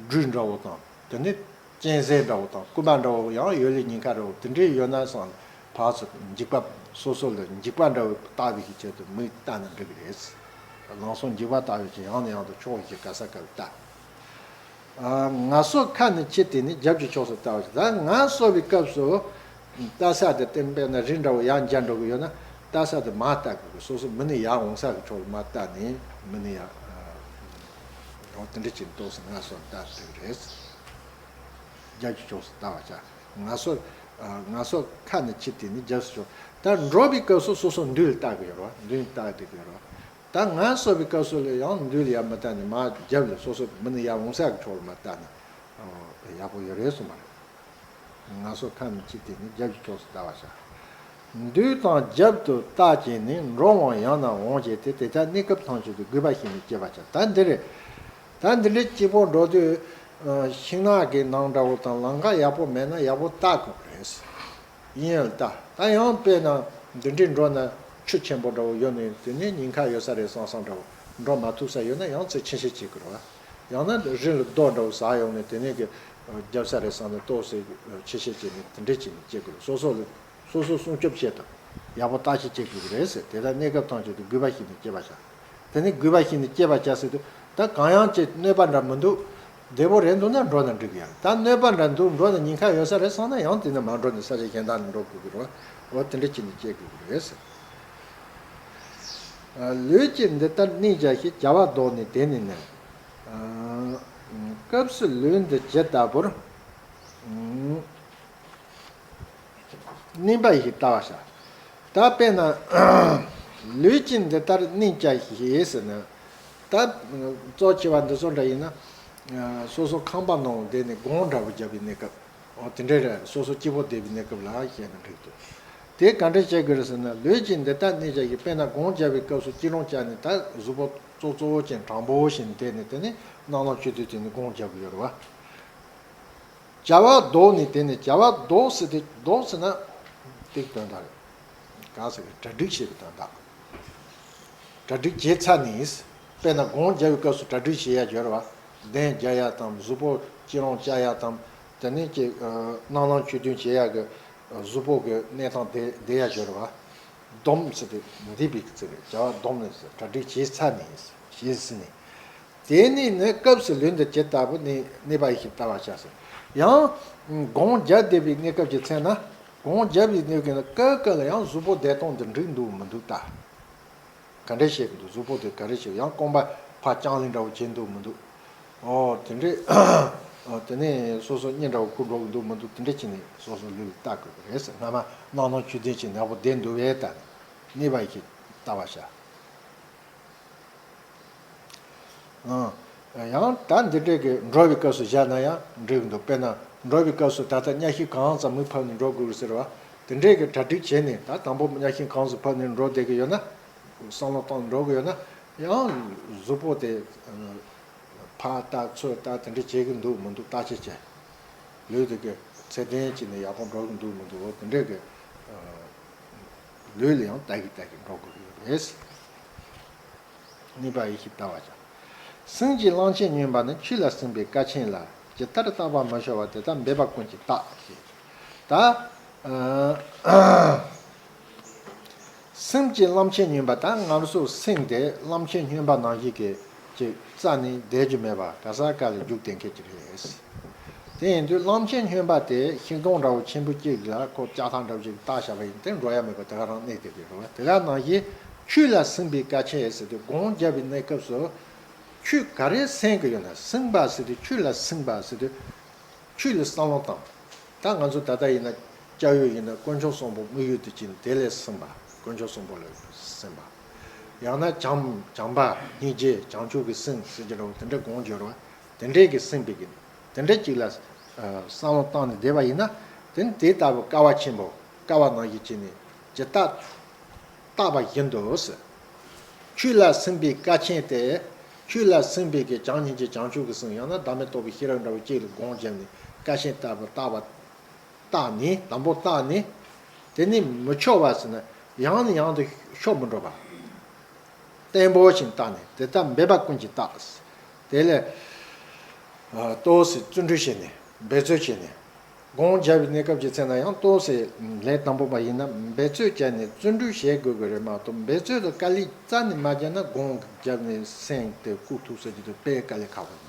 སྦྲུལ་འདྲ་བོ་དང་། དེ་ནས་གཅན་གཟན་འདྲ་བོ་དང་། རྐུན་མ་འདྲ་བོ་ཡང་ཡོད་ལེ་ཉེན་ཁ་འདྲ་བོ་དེ་འདྲའི་ཡོད་ན་བསམ། ཕར་ཚུར་འཇིགས་པ་སོ་སོ་ལ་འཇིགས་པ་འདྲ་བོ་ལྟ་བའི་གི་ཆེད་དུ་མིག་ལྟ་ན་འགྲིག་གི་རེད། ལམ་སོགས་འཇིགས་པ་ལྟ་བའི་ཕྱིར། ཡང་ནས་ཡང་དུ་ཕྱོགས་ཀྱིས་ག་ས་ག་ལ་ལྟ། ཨ། ངལ་གསོ་ཁ་ནི་ཕྱིར་བལྟས་ནས། རྒྱབ་ཀྱི་ཕྱོགས་སུ་ལྟ་བར་བྱ། ད་ངལ་གསོ་བའི་སྐབས་སུ་ལྟ་ས་དེ་སྟེང་དཔེར་ན་རི་འདྲ་བོ་ཡར་འགྱེལ་འགྲོ་གི་ཡོད་ན། ལྟ་ས་དེ་མར་ལྟ་དགོས་གི། སོ་སོ་མི་ནི་ཡར་འོང་ས་གི་ཕྱོགས་ལ་མར་ལྟ་ནས། མི་ནི་ཡར། ཨ། འོ་དེ་འདྲ་བྱས་ནས་ཏོག་ཙམ་ངལ་གསོ་ལྟ་འགྲིག་རེད། རྒྱབ་ཀྱི་ཕྱོགས་སུ་ལྟ་བར་བྱ། ངལ་གསོ། ཨ། ངལ་གསོ་ཁ་ནི་ཕྱིར་བལྟས་ནས། རྒྱབ་སུ་ཕྱོགས། ད་འགྲོ་བའི་སྐབས་སུ་སོ་སོ་མདུན་ལ་ལྟ་གི་ཡོད་རེད་བ། མདུན་ལ་ལྟ་བསྡད་ཀྱི་ཡོད་རེད་བ། ད་ངལ་གསོ་བའི་སྐབས་སུ་ལ་ཡང་མདུན་ལ་ཡར་མི་ལྟ་ནས། མར་རྒྱབ་ལ་སོ་སོ་མི་ནི་ཡར་འོང་ས་གི་ཕྱོགས་ལ་མར་ལྟ་ན། ཨོ། ཡག་པོ་ཡོད་རེད་གསུངས་པ་རེད། ངལ་གསོ་ཁ་མི་གཅིག་དེ་ནི་རྒྱབ་ཀྱི་ཕྱོགས་སུ་བལྟ་བར་བྱ། མདུན་དང་རྒྱབ་ཏུ་བལྟ་བྱས་ནས་འགྲོ་འོང་ཡང་ན་འོང་བྱས་ཏེ། དེ་ལྟར་གནས་སྐབས་ཐམས་ཅད་དུ་དགོས་པ་བཞིན་དུ་སྤྱད་པར་བྱ། ད་འདི་རེད། ད་འདི་འདྲའི་སྐྱིད་པོ་འགྲོ་དུས། ཤིང་ནགས་ཀྱི་ནང་འདྲ་བོ་དང་ལམ་ཁ་ཡག་པོ་མེད་ན་ཡག་པོ་བལྟ་དགོས་པ་རེད། ཡིན་ཡང་ལྟ། ད་ཡང་དཔེར་ན་འདི་འདྲའི་འགྲོ་ན་ཆུ་ཆེན་པོ་འདྲ་བོ་ཡོད་ནས། དེ་ནས་ཉེན་ཁ་ཡོད་ས་རེད་བསམ་བསམ་འདྲ་བོ། འགྲོ་མ་ཐུབ་ས་ཡོད་ན་ཡང་ཚུར་ཆེ་བཤད་བྱེད་དགོས་རེད་བ། ཡང་ན་རི་ལ་རྡོ་འདྲ་བོ་ཟག་ཡོང་ནས་དེ་ནས་གི་རྒྱབ་ས་རེད་བསམ་ནས་ཏོག་ཙམ་ཆེ་བཤད་བྱས་ནས་དེ་འདྲས་བྱས་ནས་སྐྱེལ་དགོས་རེད། སོ་སོ་ལ་སོ་སོ་སྲུང་སྐྱོབ་བྱེད་དང་ཡག་པོ་བརྟག་ཞིབ་བྱེད་དགོས་ཀྱི་རེད་ཟེར། དེ་ལྟར་གནས་སྐབས་ཐམས་ཅད་དུ་དགོས་པ་བཞིན་དུ་སྤྱད་པར་བྱ། དེ་ནི་དགོས་པ་བཞིན་དུ་སྤྱད་པར་བྱ་ཟེར་དུས། ད་གང་ཡང་ཅིག་གནོད་པ་འདྲ་མི་འདུག་བདེ་པོ་རེད་འདུག་ན་འགྲོ་ན་འགྲིག་གི་ཡོད། ད་གནོད་པ་འདྲ་འདུག་འགྲོ་ན་ཉེན་ཁ་ཡོད་ས་རེད་བསམ་ན་ཡང་དེ་ནས་མ་འགྲོ་ནས་ས་ཆ་གཞན་དག་ནས་འགྲོ་དགོས་ཀྱི་རེད། འོ་དེ་འདྲ་བྱས་ནས་སྐྱེལ་དགོས་ཀྱི་རེད་ཟེར། ལུས་ཀྱིས་འདི་ལྟར་གནས་བྱ་ཞིང་། བྱ་བ་བཟློག་ནས་དེ་ནི་གནས། སྐབས་སུ་ལུས་འདི་ཇི་ལྟ་བུར། གནས་པ་ཡིས་བལྟ་བར་བྱ། ད་དཔེར་ན། ལུས་ཀྱིས་འདི་ལྟར་གནས་བྱ་ཞིང་ཟེར་ན། ད་གཙོ་ཆེ་བ་འདི་ཚོ་འདྲ་ཡིན་ན། སོ་སོ་ཁང་པ་ནང་བསྡད་ནས་སྒོང་འདྲ་བོ་བརྒྱབ་པའི་གནས་སྐབས། འོ་དེ་འདྲ་རེད། སོ་སོ་སྐྱིད་པོ་བསྡད་པའི་གནས་སྐབས་ལ་བཤད་ན་འགྲིག་འདུག་དེ་ག་འདྲ་བྱེད་དགོས་རེད་ཟེར་ན། ལུས་ཀྱིས་འདི་ལྟར་གནས་བྱ་ཞིང་། དཔེར་ན་སྒོང་བརྒྱབ་པའི་སྐབས་སུ་སྐྱིལ་ཀྲུང་བཅའ་ནས། ད་གཟུགས་པོ་ཙོག་ཙོག་བྱས་དྲང་པོ་བྱས་ནས་བསྡད་ནས། དེ་ནས་སྣང་ལམ་ཆོས་སྡུད་དེ་ནས་སྒོང་བརྒྱབ་ཀྱི་ཡོད་རེད་བ། བྱ་བ་བཟློག་ནས་དེ་ནི། བྱ་བ་བཟློག་ཟེར་དུས། བཟློག་ཟེར་ན་དེ་གི་དོན་དག་རེད། ག་ཟེར་གི། གྲ་སྒྲིག་བྱེད་པའི་དོན་དག་གྲ་སྒྲིག་བྱས་ཚར་ནས། དཔེར་ན་སྒོང་རྒྱག་པའི་སྐབས་སུ་གྲ་སྒྲིག་བྱེད་ཡ་ཡོད་རེད་བ། གདན་རྒྱག་ཡ་དང་། གཟུགས་པོ་སྐྱིལ་ཀྲུང་བཅའ་ཡ་དང་། དེ་ནས་ཀྱི་སྣང་ལམ་ཆོས་སྡུད་བྱེད་ཡ་གི་གཟུགས་པོ་གི་གནས་སྟངས་དེ་བསྡད་ཡ་ཡོད་རེད་བ། སྡོམ་ཟེར་དུས་འདི་པའི་ཚིག་རེད། བྱ་བ་སྡོམ་ནས་ཟེར། གྲ་སྒྲིག་བྱས་ཚར་ནས་ཟེར། བྱས་ཟིན་ནས། དེ་ནས་ནི་སྐབས་སུ་ལུས་འདི་ཇི་ལྟ་བུར་གནས། གནས་པ་ཡིས་བལྟ་བར་བྱ་ཟེར། ཡང་སྒོང་རྒྱག་བསྡད་པའི་གནས་སྐབས་ཀྱི་ཚེ་ན། སྒོང་རྒྱག་པའི་གནས་སྐབས་ཀྱི་ན་སྐབས་སྐབས་ལ་ཡང་གཟུགས་པོ་བདེ་ཐང་དུ་འགྲིག་འདུག་མི་འདུག་ལྟ། ག་འདྲ་བྱེད་ཀྱི་འདུག་གཟུགས་པོ་དེ་ག་རེ་བྱེད། ཡང་རྐང་པ་ཕར་ལྕང་ལི་འདྲ་བོ་བྱེད་འདུག་མི་འདུག་འོ་དེ་འདྲས། འོ་དེ་ནས་སོ་སོ་གཉིད་འདྲ་བོ་ཁུག་འགྲོ་གི་འདུག་མི་འདུག་དེ་འདྲས་བྱས་ནས་སོ་སོ་ལུས་ལ་བལྟ་དགོས་ཀྱི་རེད་ཟེར། སྔ་མ་སྣང་ལམ་ཆོས་སྡུད་བྱས་ནས་ཡག་པོ་བསྡད་འདུག་པས་ད། གནས་པ་ཡིས་བལྟ་བར་བྱ། ཨང་། ཡང་ད་འདི་འདྲས་ཀྱི་འགྲོ་བའི་སྐབས་སུ་བཞག་ན་ཡང་འགྲིག་གི་འདུག་དཔེར་ན་འགྲོ་བའི་སྐབས་སུ་ད་ལྟ་གཉའ་ཤིང་གང་ཙམ་མུ་ཕབ་ནས་འགྲོ་དགོས་ཟེར་བ། དེ་འདྲས་ཀྱི་གྲ་སྒྲིག་བྱས་ནས། ད་དང་པོ་གཉའ་ཤིང་གང་ཙམ་ཕབ་ནས་འགྲོ་བསྡད་ཀྱི་ཡོད་ན། བསམ་བློ་བཏང་འགྲོ་གི་ཡོད་ན། ཡང་གཟུགས་པོ་དེ་ཕར་ལྟ་ཚུར་ལྟ་དེ་འདྲ་བྱེད་ཀྱི་འདུག་མི་འདུག་བརྟག་དཔྱད་བྱས། ལུས་དེ་གི་ཚད་ལྡན་བྱས་ནས་ཡག་པོ་འགྲོ་གི་འདུག་མི་འདུག་འོ་དེ་འདྲས་ཀྱི་ལུས་ལ་ཡང་ལྟ་གི་ལྟ་གི་འགྲོ་དགོས་ཀྱི་ཡོད་རེད། གནས་པ་ཡིས་བལྟ་བར་བྱ། སེམས་ཀྱི་རློམ་ཆེན་སྨྱོན་པ་ནི། ཆོས་ལ་སེམས་པའི་ཀ་ཆེན་ལ། ཇི་ལྟར་བརྟག་པ་མི་ཤོར་བར། དེ་ལྟར་འབད་པ་ཀུན་གྱིས་བརྟག་ཞེས། ད། སེམས་ཀྱི་རློམ་ཆེན་སྨྱོན་པ། ད་ང་ཚོ་སེམས་དེ་རློམ་ཆེན་སྨྱོན་པ་ནང་བཞིན་གྱི་ཅིག་རྩ་ནས་བསྡད་རྒྱུ་མེད་པ། ག་ས་ག་ལ་རྒྱུག་བསྡད་མཁན་ཅིག་རེད། དེ་ཡིན་དུས་རློམ་ཆེན་སྨྱོན་པ་དེ་ཤིང་སྡོང་འདྲ་བོ་ཆེན་པོ་གཅིག་ལ་ཁོ་ལྕགས་ཐག་འདྲ་བོ་ཅིག་བཏགས་བཞག་པ་ཡིན་ཏེ། འགྲོ་ཡ་མེད་པ་དེ་ག་རང་གནས་བསྡད་པའི་རེད་བ། དེ་ག་ནང་བཞིན་ཆོས་ལ་སེམས་པའི་ཀ་ཆེན་ཟེར་དུས། སྒོམ་བརྒྱབ་པའི་གནས་སྐབས་སུ་ཆོས་ག་རེ་སེམས་ཀྱི་ཡོད་ན། སེམས་པ་ཟེར་དུས། ཆོས་ལ་སེམས་པ་ཟེར་དུས། ཆོས་ལ་བསམ་བློ་བཏང་། ད་ང་ཚོ་ད་ལྟ་ཡིན་ན་སྐྱབས་ཡུལ་ཡིན་ན་དཀོན་མཆོག་གསུམ་པོ་དམིགས་ཡུལ་དུ་བྱས་ནས་དེ་ལ་སེམས་པ། དཀོན་མཆོག་གསུམ་པོ་ལ་སེམས་པ། ཡང་ན་བྱམས་བྱམས་པ་སྙིང་རྗེ་བྱང་ཆུབ་ཀྱི་སེམས་ཟེར་གྱི་འདྲ་བོ་དེ་འདྲ་སྒོམ་བརྒྱབ་པ། དེ་འདྲའི་གི་སེམས་པའི་གི་དེ་འདྲ་གཅིག་ལ་བསམ་བློ་བཏང་ནས་བསྡད་པ་ཡིན་ན། དེ་ནི་དེ་ལྟ་བུ་དཀའ་བ་ཆེན་པོ་དཀའ་བ་ནང་བཞིན་བྱས་ནས་ཇི་ལྟར་བརྟགས་པ་བཞིན་དུ་ཟེར། ཆོས་ལ་སེམས་པའི་ཀ་ཆེན་དེ། ཆོས་ལ་སེམས་པའི་གི་བྱམས་སྙིང་རྗེ་བྱང་ཆུབ་ཀྱི་སེམས། ཡང་ན་བདག་མེད་རྟོགས་པའི་ཤེས་རབ་འདྲ་བོ་གཅིག་ལ་སྒོམ་བརྒྱབ་ནས། ཀ་ཆེན་ལྟ་བུ་བརྟགས་པ། བརྟགས་ནས། དང་པོ་བརྟགས་ནས། དེ་ནས་མི་འཕྱོག་པ་ཟེར་ན། ཡང་ནས་ཡང་དུ་ཤོར་མི་འགྲོ་བ། བརྟན་པོ་ཞིག་བརྟགས་ནས། དེ་ལྟར་འབད་པ་ཀུན་གྱིས་བརྟགས། དེ་ལས་ཏོག་ཙམ་བརྩོན་འགྲུས་བྱས་ནས། འབད་རྩོལ་བྱས་ནས། སྒོམ་བརྒྱབ་པའི་གནས་སྐབས་ཀྱི་ཚེ་ན་ཡང་ཏོག་ཙམ་ལས་དང་པོ་པ་ཡིན་ན་འབད་རྩོལ་བྱས་ནས་བརྩོན་འགྲུས་བྱེད་དགོས་ཀྱི་རེད་མ་གཏོགས། འབད་རྩོལ་དང་དཀའ་ལས་རྩ་ནས་མ་བརྒྱབ་ན་སྒོམ་བརྒྱབ་ནས་སེམས་དེ་བཀུག་ཐུབ་ཟེར་རྒྱུ་དེ་དཔེ་དཀའ་ལས་ཁག་པོ་རེད།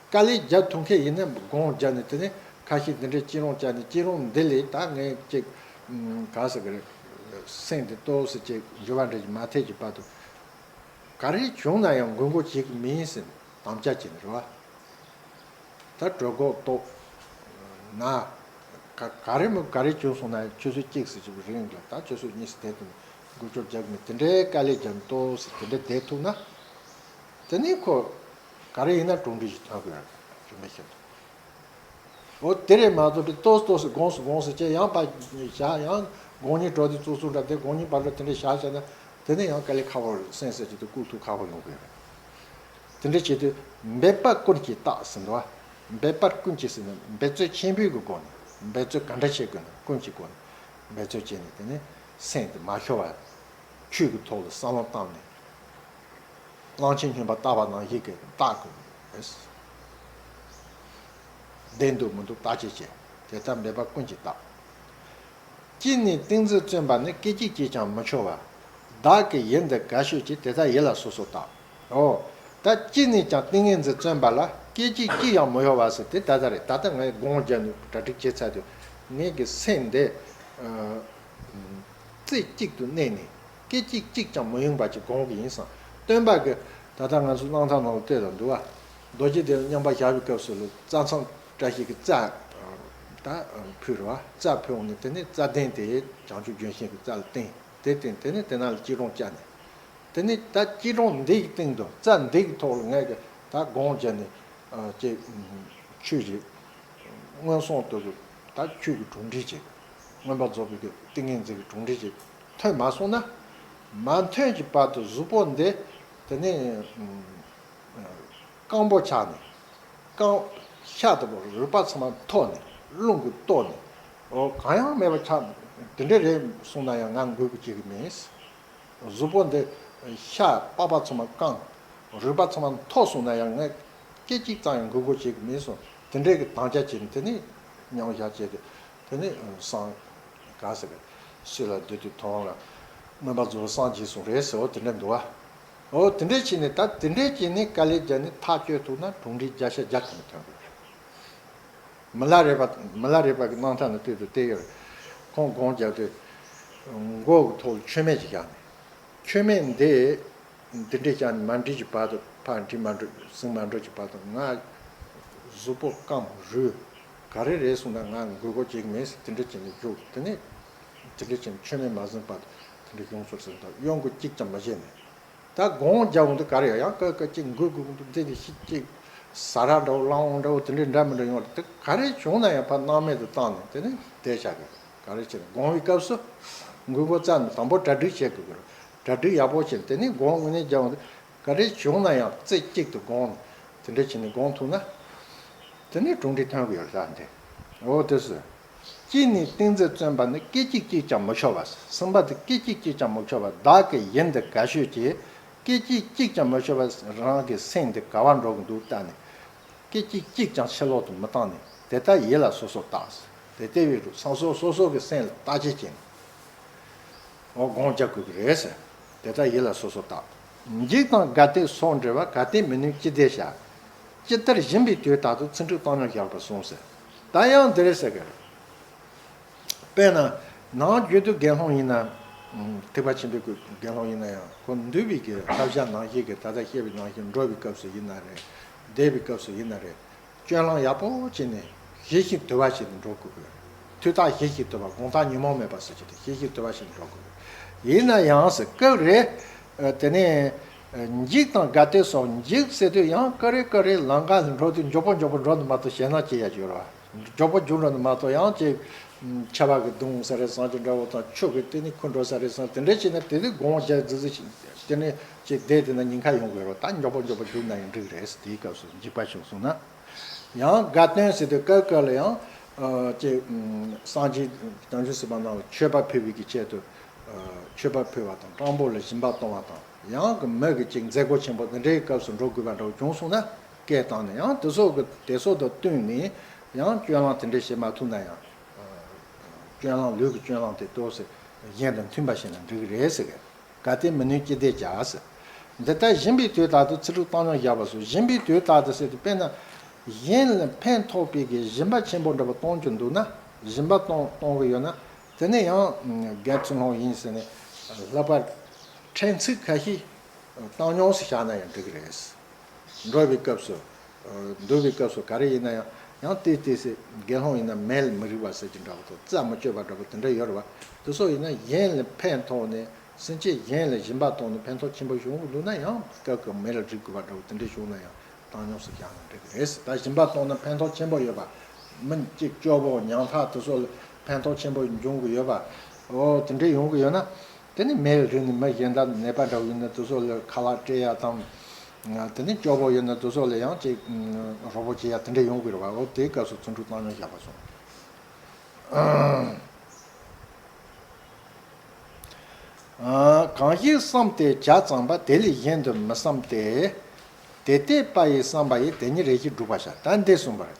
དཀའ་ལས་རྒྱག་ཐུབ་མཁན་ཡིན་ན་སྒོམ་བརྒྱབ་ནས། དེ་ནས་ཁ་ཤས་འདི་འདྲའི་སྐྱིལ་ཀྲུང་བཅའ་ནས། སྐྱིལ་ཀྲུང་འདི་ལས་ད་ངས་ཅིག་ག་ཟེར་གི་རེད། སེམས་དེ་ཏོག་ཙམ་ཅིག་འགྱུར་བ་འདྲ་ཞིག་མ་ཐེབས་ཀྱི་བར་དུ། ག་རེ་བྱུང་ན་ཡང་འགུལ་འགུལ་བྱེད་ཀྱི་མིན་ཟེར་དམ་བཅའ་བྱས་ནས་རེད་བ། ད་གྲོད་ཁོག་ལྟོགས་ན། ག་ག་རེ་མོ་ག་རེ་བྱུང་སོང་ན་ཆུ་ཚོད་གཅིག་ཙམ་ཅིག་རིང་ལ། ད་ཆུ་ཚོད་གཉིས་ཙམ་དེ་དུ་འགུལ་སྐྱོད་རྒྱག་མི་དེ་འདྲའི་དཀའ་ལས་རྒྱག་མི་ཏོག་ཙམ་དེ་འདྲ་བསྡད་ཐུབ་ན། དེ་ནས་ཁོ་ག་རེ་ཡིན་ན་གྲུབ་འབྲས་ཤིག་ཐོན་དགོས་རྒྱུ་མེད་ཤེས་ཐུབ། འོ་དེ་རེད་མ་གཏོགས་པའི་ཏོག་ཙམ་ཏོག་ཙམ་དགོངས་སུ་དགོངས་སུ་བྱས་ཡང་ཕར་བཞག་ཡང་དགོངས་གཉིས་གྲོགས་དེ་ཙུག་ཙུག་འདྲ་དེ་དགོངས་གཉིས་བར་ལ་དེ་འདྲ་བཞག་བྱས་ན་དེ་ནས་ཡང་དཀའ་ལས་ཁག་པོ་རེད་སེམས་ཟེར་གྱི་དེ་ལྐུགས་ཐུག་ཁག་པོ་ཡོང་གི་རེད། དེ་འདྲ་བྱེད་དུས་འབད་པ་ཀུན་གྱི་རྟགས་ཟེར་འདུག་བ། འབད་པ་ཀུན་གྱི་ཟེར་ན་འབད་རྩོལ་ཆེན་པོའི་གི་སྒོ་ནས་འབད་རྩོལ་ག་འདྲ་བྱེད་དགོས་ན་ཀུན་གྱི་སྒོ་ནས་འབད་རྩོལ་བྱས་ནས་དེ་ནས་སེམས་དེ་མ་ཤོར་བ་ཆོས་ཀྱི་ཐོག་ལ་བསམ་བློ་བཏང་ནས་གླང་ཆེན་སྨྱོན་པ་བརྟག་པ་ནང་བཞིན་གྱི་བརྟག་དགོས་རེད། བདེན་འདུག་མི་འདུག་བརྟག་དཔྱད་བྱས་དེ་ལྟར་འབད་པ་ཀུན་གྱི་རྟགས། ཅི་ནས་ཏིང་འཛིན་བརྩོན་པ་ནི། སྐད་ཅིག་གཅིག་ཀྱང་མི་འཆོར་བར། བདག་གི་ཡིད་འདི་དགའ་ཤོས་ཀྱིས། དེ་ལྟར་ཡིད་ལ་སོ་སོར་བརྟག། ཨོ། ད་ཅི་ནས་ཀྱང་ཏིང་ངེ་འཛིན་བརྩོན་པ་ལ་སྐད་ཅིག་གཅིག་ཡང་མི་གཡོ་བ་ཟེར་དེ་ད་ལྟ་རེད། ད་ལྟ་ངས་སྒོམ་བརྒྱབ་ནས་གྲ་སྒྲིག་བྱས་ཚར་དུས་ངེད་ཀྱི་སེམས་འདི་རྩེ་གཅིག་ཏུ་གནས་ནས་སྐད་ཅིག་གཅིག་ཀྱང་མི་གཡེང་བ་ཅིག་སྒོམ་གྱི་ཡིན་བསམ། སྟོན་པ་གིས་ད་ལྟ་ང་ཚོ་གནང་ཐང་ནང་ལ་བལྟས་དང་འདུག་བ། རྡོ་རྗེ་གདན་ལ་མཉམ་པར་བཞག་པའི་སྐབས་སུ་ལ་རྩྭ་མཚམས་བཀྲ་ཤིས་ཀྱི་རྩྭ་ད་ཕུལ་རེད་བ། རྩྭ་ཕུལ་འོང་ནས་དེ་ནས་རྩྭ་གདན་དེ་བྱང་ཆུབ་ལྗོན་ཤིང་གི་རྩྭ་ལ་བརྟེན་དེ་བརྟེན་དེ་ནས་དེ་ནང་ལ་སྐྱིལ་ཀྲུང་བཅའ་ནས་དེ་ནས་ད་སྐྱིལ་ཀྲུང་འདི་ཡི་སྟེང་དུ་རྩྭ་འདི་ཡི་ཐོག་ལ་ངས་ཀྱི་ད་སྒོམ་བརྒྱབ་ནས་ཅིག་ཆོས་ཀྱི་མངོན་སུམ་དུ་གི་ད་ཆོས་ཀྱི་གྲུབ་འབྲས་ཅིག་མངོན་པར་རྫོགས་པའི་གི་ཏིང་ངེ་འཛིན་གྱི་གྲུབ་འབྲས་ཅིག་ཐོན་མ་སོང་ན། མ་ཐོན་གྱི་བར་དུ་གཟུགས་པོ་འདི་དེ་ནས་རྐང་པོ་ཆག་ནས་རྐང་ཤ་དང་རུས་པ་ཚང་མ་འཐོར་ནས་རླུང་གིས་གཏོར་ནས་འོ་གང་ཡང་མེད་པ་ཆགས། དེ་འདྲ་རེད་གསུངས་ན་ཡང་ང་འགུལ་དགོས་ཀྱི་མེད། གཟུགས་པོ་འདི་ཤ་པགས་པ་ཚང་མ་བཀང་། རུས་པ་ཚང་མ་འཐོར་སོང་ན་ཡང་ངས་སྐད་ཅིག་ཙམ་ཡང་འགུལ་དགོས་བྱེད་ཀྱི་མེད་གསུངས། དེ་འདྲའི་གི་དམ་བཅའ་བྱས་ནས་དེ་ནས་མཉམ་བཞག་བྱས་ཏེ་དེ་ནས་སངས་ག་ཟེར་གི་སྲོད་ལ་བདུད་འདུལ་དོན་ལ་མངོན་པར་རྫོགས་པའི་སངས་རྒྱས་གསུངས་རེད་ཟེར། འོ་དེ་འདྲ་འདུག་བ། འོ་དེ་འདྲ་བྱས་ནས་ད་དེ་འདྲ་བྱས་ནས་དཀའ་ལས་བརྒྱབ་ནས་ཐག་གཅོད་ཐུབ་ན་གྲུབ་འབྲས་བརྒྱ་ཆ་བརྒྱ་ཐམ་པ་ཐོན་དགོས་རེད། མི་ལ་རས་པ་མི་ལ་རས་པ་གི་རྣམ་ཐར་ནང་དུས་སུ་བལྟས་ཡོད་རེད། ཁོང་སྒོམ་བརྒྱབ་དུས་མགོ་གི་ཐོག་ལ་མཆོད་མེ་ཅིག་བཞག་ནས་མཆོད་མེ་འདི་འདི་འདྲས་བཞག་ནས་མ་འདྲིས་ཀྱི་བར་དུ་ཕར་འདྲིས་མ་འགྲོ་ཟིང་མ་འགྲོ་གྱི་བར་དུ་ང་གཟུགས་པོ་རྐངམ་རུས་ག་རེ་རེད་གསུངས་ན་ང་འགུལ་སྐོར་བྱེད་ཀྱི་མེད་ཟེར་དེ་འདྲས་བྱས་ནས་བཞུགས། དེ་ནས་དེ་འདྲས་བྱས་ནས་མཆོད་མེ་མ་ཟིན་བར་དུ་དེ་འདྲས་བྱུང་སོང་ཟེར་འདུག་གཡོ་འགུལ་གཅིག་ཀྱང་མ་བྱས་ནས། ད་སྒོམ་རྒྱག་འོང་དུས་ག་རེ་ཡང་ཀ་ཀ་གཅིག་འགུལ་དགོས་འདུག་འདི་ནི་ཤི་གཅིག་ཟ་ར་འདྲ་བོ་ལངས་འོང་འདྲ་བོ་དེ་འདྲའི་འདྲ་མི་འདྲ་ཡོང་བ་དེ་ག་རེ་བྱུང་ན་ཡང་ཕར་སྣང་མེད་དུ་བཏང་ནས་དེ་ནི་བསྡད་བཞག་དགོས། ག་རེ་བྱས་ན་སྒོམ་པའི་སྐབས་སུ་འགུལ་འགོ་བཙལ་ནས་དང་པོ་གྲ་སྒྲིག་བྱེད་དགོས་ཀྱི་རེད། གྲ་སྒྲིག་ཡག་པོ་བྱས་ནས་དེ་ནི་སྒོམ་དངོས་གནས་རྒྱག་འོང་དུས་ག་རེ་བྱུང་ན་ཡང་རྩེ་གཅིག་ཏུ་སྒོམ་དེ་འདྲ་བྱས་ནས་སྒོམ་ཐུབ་ན་དེ་ནི་གྲུབ་འབྲས་ཐོན་གྱི་ཡོད་རེད་ད་འདི། འོ་དེ་སུ། གཅིག་ནས་ཏིང་འཛིན་བརྩོན་པ་ནི། སྐད་ཅིག་གཅིག་ཀྱང་མི་འཆོར་བ། གསུམ་པ་དེ་སྐད་ཅིག་གཅིག་ཀྱང་མི་འཆོར་བ། བདག་གི་ཡིད་འདི་དགའ་ཤོས་ཀྱིས། སྐད་ཅིག་གཅིག་ཀྱང་མི་འཆོར་བ། རང་གི་སེམས་འདི་ག་བར་འགྲོ་གི་འདུག་བལྟས་ནས། སྐད་ཅིག་གཅིག་ཀྱང་ཕྱིར་ལོག་ཏུ་མི་བཏང་ནས་དེ་ལྟར་ཡིད་ལ་སོ་སོར་བརྟག། དེ་ལྟ་བུའི་རུ་སོ་སོ་སོ་སོ་གི་སེམས་ལ་བརྟག་དཔྱད་བྱས་ནས། འོ་སྒོམ་རྒྱག་དགོས་ཀྱི་རེད་ཟེར། དེ་ལྟར་ཡིད་ལ་སོ་སོར་བརྟག། འཇིགས་དང་དགའ་སྟོན་སོགས་འབྲེལ་བ། གལ་ཏེ་མི་ནུས་ཅི་བདེར་བྱ། ཇི་ལྟར་བཞིན་པའི་དུས་དག་ཏུ། ཚིག་འབྲུ་བཏང་སྙོམས་བཞག་པར་གསུངས་ཟེར། ད་ཡང་འདི་རེད་ཟེར་གི་རེད། དཔེར་ན། ནང་རྒྱུད་དུ་དགེ་སློང་ཡིན་ན། ཐེག་པ་ཆེན་པོའི་དགེ་སློང་ཡིན་ན་ཡང་ཁོ་འདུལ་བའི་གི་བསླབ་བྱ་ནང་བཞིན་གི་ད་ལྟ་བཤད་པའི་ནང་བཞིན་འགྲོ་བའི་སྐབས་སུ་ཡིན་ན་རེད། བསྡད་པའི་སྐབས་སུ་ཡིན་ན་རེད། སྤྱོད་ལམ་ཡག་པོ་བྱས་ནས་ཞི་ཞིང་དུལ་བ་བྱས་ནས་འགྲོ་དགོས་དགོས། དུས་རྟག་ཞི་ཞིང་དུལ་བ་དགོང་དག་ཉོན་མོངས་མེད་པ་ཟེར་གྱི་དེ་ཞི་ཞིང་དུལ་བ་བྱས་ནས་འགྲོ་དགོས་དགོས། ཡིན་ན་ཡང་ཟེར་སྐབས་རེ། དེ་ནས་འཇིགས་དང་དགའ་སྟོན་སོགས། འཇིགས་ཟེར་དུས་ཡང་སྐབས་རེ་སྐབས་རེ་ལམ་ཁ་ལ་འགྲོ་དུས་མགྱོགས་པོ་མགྱོགས་པོ་འགྲོ་ནི་མ་གཏོགས་ཞེད་སྣང་སྐྱེ་ཡ་ཡོད་རེད་བ། མགྱོགས་པོ་རྒྱུགས་འགྲོ་ནི་མ་གཏོགས་ཡང་ཅིག་ཆར་པ་གི་གདུང་ས་རེད་ཟེར་གྱི་འདྲ་བོ་དང་ཆུ་གི་དེ་ནི་ཁུ་འགྲོ་ས་རེད་ཟེར་དེ་འདྲ་བྱས་ན་དེ་དུས་དགོང་རྒྱ་ཟི་ཟི་ཞིག་དེ་ནི་ཅིག་བསྡད་དེ་ན་ཉིན་ཁ་ཡོང་གི་རེད་བ། ད་མགྱོགས་པོ་མགྱོགས་པོ་རྒྱུགས་ན་ཡང་འགྲིག་རེད་ཟེར། དེའི་སྐབས་སུ་འཇིགས་པ་བྱུང་སོང་ན། ཡང་དགའ་སྟོན་ཟེར་དུས་སྐབས་སྐབས་ལ་ཡང་ཅིག་སངས་རྒྱས་བྱང་ཆུབ་སེམས་དཔའ་རྣམས་ལ་མཆོད་པ་ཕུལ་བའི་གི་ཆེད་དུ་མཆོད་པ་ཕུལ་བ་དང་སྤྲང་པོ་ལ་སྦྱིན་པ་གཏོང་བ་དང་ཡང་གི་མི་གི་ཅིག་མཛད་སྒོ་ཆེན་པོ་དེ་འདྲའི་སྐབས་སུ་འགྲོ་དགོས་པ་འདྲ་བོ་བྱུང་སོང་ན་སྐད་བཏང་ནས་ཡང་དེ་སོགས་ཀྱི་དེ་སོགས་དང་བསྟུན་ནས་ཡང་སྤྱོད་ལམ་དེ་འདྲ་བྱེད་མ་ཐུབ་ན་ཡང་། སྤྱོད་ལམ་ལུས་ཀྱི་སྤྱོད་ལམ་དེ་ཏོག་ཙམ་གཞན་དང་མཐུན་པ་ཞིག་ན་འགྲིག་གི་རེད་ཟེར་གི། གལ་ཏེ་མི་ནུས་ཅི་བདེར་བྱ་ཟེར། འདི་ལྟར་བཞིན་པའི་དུས་དག་ཏུ། ཚིག་འབྲུ་བཏང་སྙོམས་བཞག་པར་གསུངས། བཞིན་པའི་དུས་དག་ཏུ་ཟེར་དུས་དཔེར་ན། གཞན་ལ་ཕན་ཐོགས་པའི་གི་སྦྱིན་པ་ཆེན་པོ་འདྲ་པོ་གཏོང་རྒྱུ་འདུག་ན། སྦྱིན་པ་གཏོང་གཏོང་གི་ཡོད་ན། དེ་ནས་ཡང་རྒན་ཚུལ་སློང་ཡིན་ཟེར་ནས་ལྷག་པར་ཕྲན་ཚེགས་ཁ་ཤས་བཏང་སྙོམས་སུ་བཞག་ན་ཡང་འགྲིག་གི་རེད། འགྲོ་བའི་སྐབས་སུ། འདུལ་བའི་སྐབས་སུ་ག་རེ་ཡིན་ན་ཡང་ཡང་ཏོག་ཙམ་དགེ་སློང་ཡིན་ན་མེ་ལ་མི་རུལ་བ་ཟེར་གྱི་འདྲ་བོ་དང་རྩྭ་མི་གཅོད་པ་འདྲ་བོ་དེ་འདྲ་ཡོད་རེད་བ། དེ་སོགས་ཡིན་ན་གཞན་ལ་ཕན་ཐོགས་ནས་སེམས་ཅན་གཞན་ལ་སྦྱིན་པ་གཏོང་ནས་ཕན་ཐོགས་ཆེན་པོ་བྱུང་གི་འདུག་ན་ཡང་སྐབས་སྐབས་མེ་ལ་སྒྲིག་དགོས་པ་འདྲ་བོ་དེ་འདྲ་བྱུང་ན་ཡང་བཏང་སྙོམས་སུ་བཞག་ན་འགྲིག་གི་རེད། ད་སྦྱིན་པ་གཏོང་ན་ཕན་ཐོགས་ཆེན་པོ་ཡོད་པ། མི་གཅིག་སྐྱོ་པོ་ཉམ་ཐག་དེ་ཚོ་ལ་ཕན་ཐོགས་ཆེན་པོ་འབྱུང་གི་ཡོད་པ། འོ་དེ་འདྲ་ཡོང་གི་ཡོད་ན། དེ་ནི་མི་རེ་ནི་མི་གཞན་དག་ནད་པ་འདྲ་བོ་ཡིན་ན་དེ་ཚོ་ལ་ཁ་ལག་སྤྲད་ཡ་དང་། དེ་ནི་སྐྱོ་པོ་ཡིན་ན་དེ་ཚོ་ལ་ཡང་ཅིག་རོགས་པ་བྱེད་ཡ་དེ་འདྲ་ཡོང་གི་རེད་བ། འོ་དེའི་སྐབས་སུ་ཚོན་ཁྲུས་བཏང་སྙོམས་བཞག་པ་སོང་། གང་ཞིག་བསམས་ཏེ་བྱ་བརྩམས་པ། དེ་ལས་གཞན་དུ་མི་བསམ་སྟེ། དེ་ལྟས་པ་ཡིས་བསམས་པ་ཡིས། དེ་ཉིད་རེ་ཞིག་བསྒྲུབ་པར་བྱ། ད་འདི་གསུངས་པ་རེད།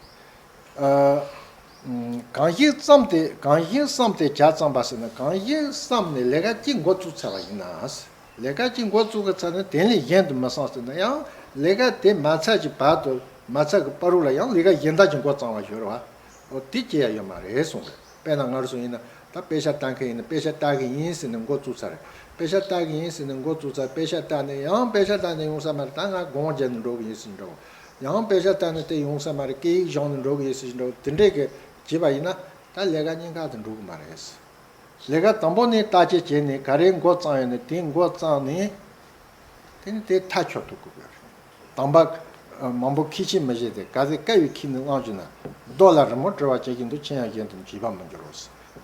གང་ཞིག་བསམས་ཏེ་གང་ཞིག་བསམས་ཏེ་བྱ་བརྩམས་པ་ཟེར་ན། གང་ཞིག་བསམས་ནས་ལས་ཀ་གཅིག་འགོ་བཙུགས་ཚར་བ་ཡིན་ན། ལས་ཀ་གཅིག་འགོ་བཙུགས་ཚར་ན་དེ་ལས་གཞན་དུ་མི་བསམ་ཟེར་ན་ཡང་ལས་ཀ་དེ་མ་ཚར་གྱི་བར་དུ་མ་ཚར་གྱི་བར་དུ་ལ་ཡང་ལས་ཀ་གཞན་དག་ཅིག་འགོ་བརྩམས་པ་ཡོད་རེད་བ། འོ་དེ་བྱེད་ཡ་ཡོད་མ་རེད་གསུངས་རེད། དཔེར་ན་ང་རང་ཚོ་ཡིན་ན་ད་དཔེ་ཆ་ལྟ་མཁན་ཡིན་ན་དཔེ་ཆ་ལྟ་གི་ཡིན་ཟེར་ནས་འགོ་བཙུགས་ཚར་རེད། དཔེ་ཆ་ལྟ་གི་ཡིན་ཟེར་ནས་འགོ་བཙུགས་ཚར། དཔེ་ཆ་ལྟ་ནས་ཡང་དཔེ་ཆ་ལྟ་ནས་ཡོང་ས་མ་རེད། ད་ང་སྒོམ་བརྒྱབ་ནས་འགྲོ་གི་ཡིན་ཟེར་འགྲོ། ཡང་དཔེ་ཆ་ལྟ་ནས་དེ་ཡོང་ས་མ་རེད། སྐད་ཡིག་སྦྱངས་ནས་འགྲོ་གི་ཡིན་ཟེར་འགྲོ། དེ་འདྲས་ཀྱི་བྱས་པ་ཡིན་ན་ད་ལས་ཀ་གཉིས་ཀ་དེ་འགྲོ་གི་མ་རེད། ལས་ཀ་དང་པོ་ནས་བརྟག་དཔྱད་བྱས་ནས་ག་རེ་འགོ་བརྩམས་ཡོད་ན་དེ་འགོ་བརྩམས་ནས། དེ་ནི་དེ་མཐའ་འཁྱོལ་ཐུབ་དགོས་པས། དམ་པ་མང་པོ་ཁས་ཆེ་མི་བྱེད་དེ། གལ་སྲིད་དཀའ་བའི་ཁས་ནི་བླངས་བྱུང་ན། རྡོ་ལ་རི་མོ་བྲི་བ་ཇི་བཞིན་དུ། ཆེ་ཡང་གཞན་དུ་འཇིགས་པ་མི་འགྱུར་རོ།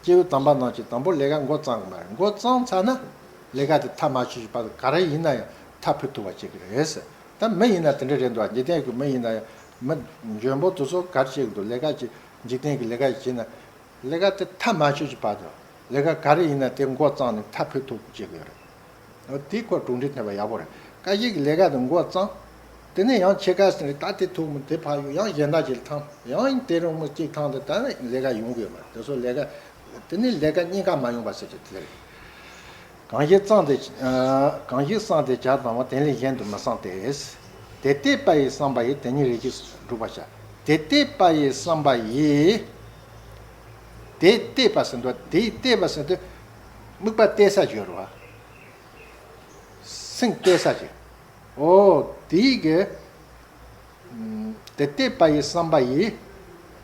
སྐྱེས་བུ་དམ་པ་རྣམས་ཀྱིས་དང་པོ་ལས་ཀ་འགོ་བརྩམས་ཀྱི་མ་རེད། འགོ་བརྩམས་ཚར་ན་ལས་ཀ་དེ་མཐའ་མ་འཁྱོལ་གྱི་བར་དུ་ག་རེ་ཡིན་ན་ཡང་མཐའ་ཕུད་ཐུབ་པ་བྱེད་ཀྱི་རེད་ཟེར། ད་མི་ཡིན་ན་དེ་འདྲ་རེད་འདུག་འཇིག་རྟེན་གྱི་མི་ཡིན་ན་ཡང་མི་འཇོན་པོ་དེ་ཚོ་ག་རེ་བྱེད་ཀྱི་འདུག་ལས་ཀ་ཅིག་འཇིག་རྟེན་གྱི་ལས་ཀ་ཅིག་བྱེད་ན། ལས་ཀ་དེ་མཐའ་མ་འཁྱོལ་གྱི་བར་དུ་ལས་ཀ་ག་རེ་ཡིན་ན་དེ་འགོ་བརྩམས་ནས་མཐའ་ཕུད་ཐུབ་བྱེད་ཀྱི་ཡོད་རེད། འོ་དེ་ཁོ་གྲུབ་འབྲས་ཐོན་པ་ཡག་པོ་རེད། ཁ་ཤས་ཀྱི་ལས་ཀ་དེ་འགོ་བརྩམས། དེ་ནས་ཡང་ཕྱེད་ཀ་ཟིན་རེད། ད་དེ་ཐུག་མི་དེ་ཕར་གཡུག་ཡང་གཞན་དག་ཅིག་ལ་འཐམ། ཡང་དེ་རིང་མི་གཅིག་འཐམ་དེ་ད་ནི་ལས་ཀ་ཡོང་གི་ཡོད་མ་རེད། དེ་ཚོ་ལས་ཀ་དེ་ནི་ལས་ཀ་གཉིས་ཀ་མ་ཡོང་པ་ཟེར་གྱི་དེ་རེད། གང་ཞིག་བསམས་ཏེ། གང་ཞིག་བསམས་ཏེ་བྱ་བརྩམས་པ། དེ་ལས་གཞན་དུ་མི་བསམ་སྟེ། དེ་ལྟས་པ་ཡིས་བསམས་པ་ཡིས། དེ་ཉིད་རེ་ཞིག་བསྒྲུབ་པར་བྱ། དེ་ལྟས་པ་ཡིས་བསམས་པ་ཡིས། དེ་ལྟས་པ་ཟེར་དུས་དེ་ལྟས་པ་ཟེར་དུས་དམིགས་པ་གཏད་ས་ཡོད་རེད་བ། སེམས་གཏད་ས་ཅིག་འོ་དེའི་གི་དེ་ལྟས་པ་ཡིས་བསམས་པ་ཡིས།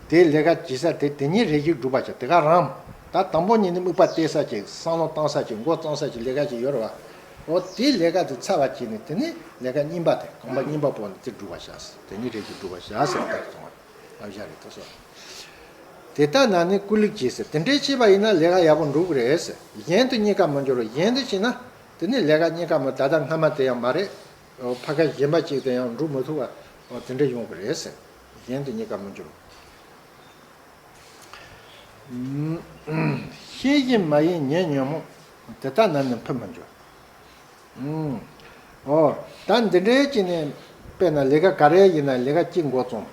དེ་ལས་ཀ་བྱེད་ས་དེ་དེ་ཉིད་རེ་ཞིག་བསྒྲུབ་པར་བྱ། དེ་ག་རང་ད་དང་པོ་ཉིད་ནས་དམིགས་པ་གཏད་ས་ཅིག་བསམ་བློ་བཏང་ས་ཅིག་འགོ་བརྩམས་ས་ཅིག་ལས་ཀ་ཅིག་ཡོད་རེད་བ། འོ་དེའི་ལས་ཀ་དེ་ཚར་བ་བྱས་ནས་དེ་ནས་ལས་ཀ་གཉིས་པ་དེ་གོམ་པ་གཉིས་པ་སྤོ་ནས་དེ་བསྒྲུབ་པར་བྱ། དེ་ཉིད་རེ་ཞིག་བསྒྲུབ་པར་བྱ་ཟེར་བ་ལྟར་སོང་བ། ཨ་བཞག་རེད་དེ་སོ། དེ་ལྟ་ན་ནི་ཀུན་ལེགས་བྱེད་ཟེར། དེ་འདྲའི་བྱས་པ་ཡིན་ན་ལས་ཀ་ཡག་པོ་འགྲུབ་ཀྱི་རེད་ཟེར། གཞན་དུ་གཉིས་ཀ་མི་འགྱུར་རོ། གཞན་དུ་བྱས་ན་དེ་ནི་ལས་ཀ་གཉིས་ཀ་མི། ད་ལྟ་སྔ་མ་དེ་ཡང་མ་རེད། ཕ་ཁ་གཞན་པ་ཅིག་དེ་ཡང་འགྲུབ་མི་ཐུབ་པ་དེ་འདྲ་ཡོང་གི་རེད་ཟེར། གཞན་དུ་གཉིས་ཀ་མི་འགྱུར་རོ། ཤེས་བཞིན་མ་ཡིན་ཉོན་ཉོན་མོངས། དེ་ལྟ་ན་ནི་འཕུལ་མི་འགྱུར། ཨོ། ད་འདི་འདྲའི་ཅིག་ནས་དཔེར་ན་ལས་ཀ་ག་རེ་ཡིན་ན་ལས་ཀ་གཅིག་འགོ་རྩོམ།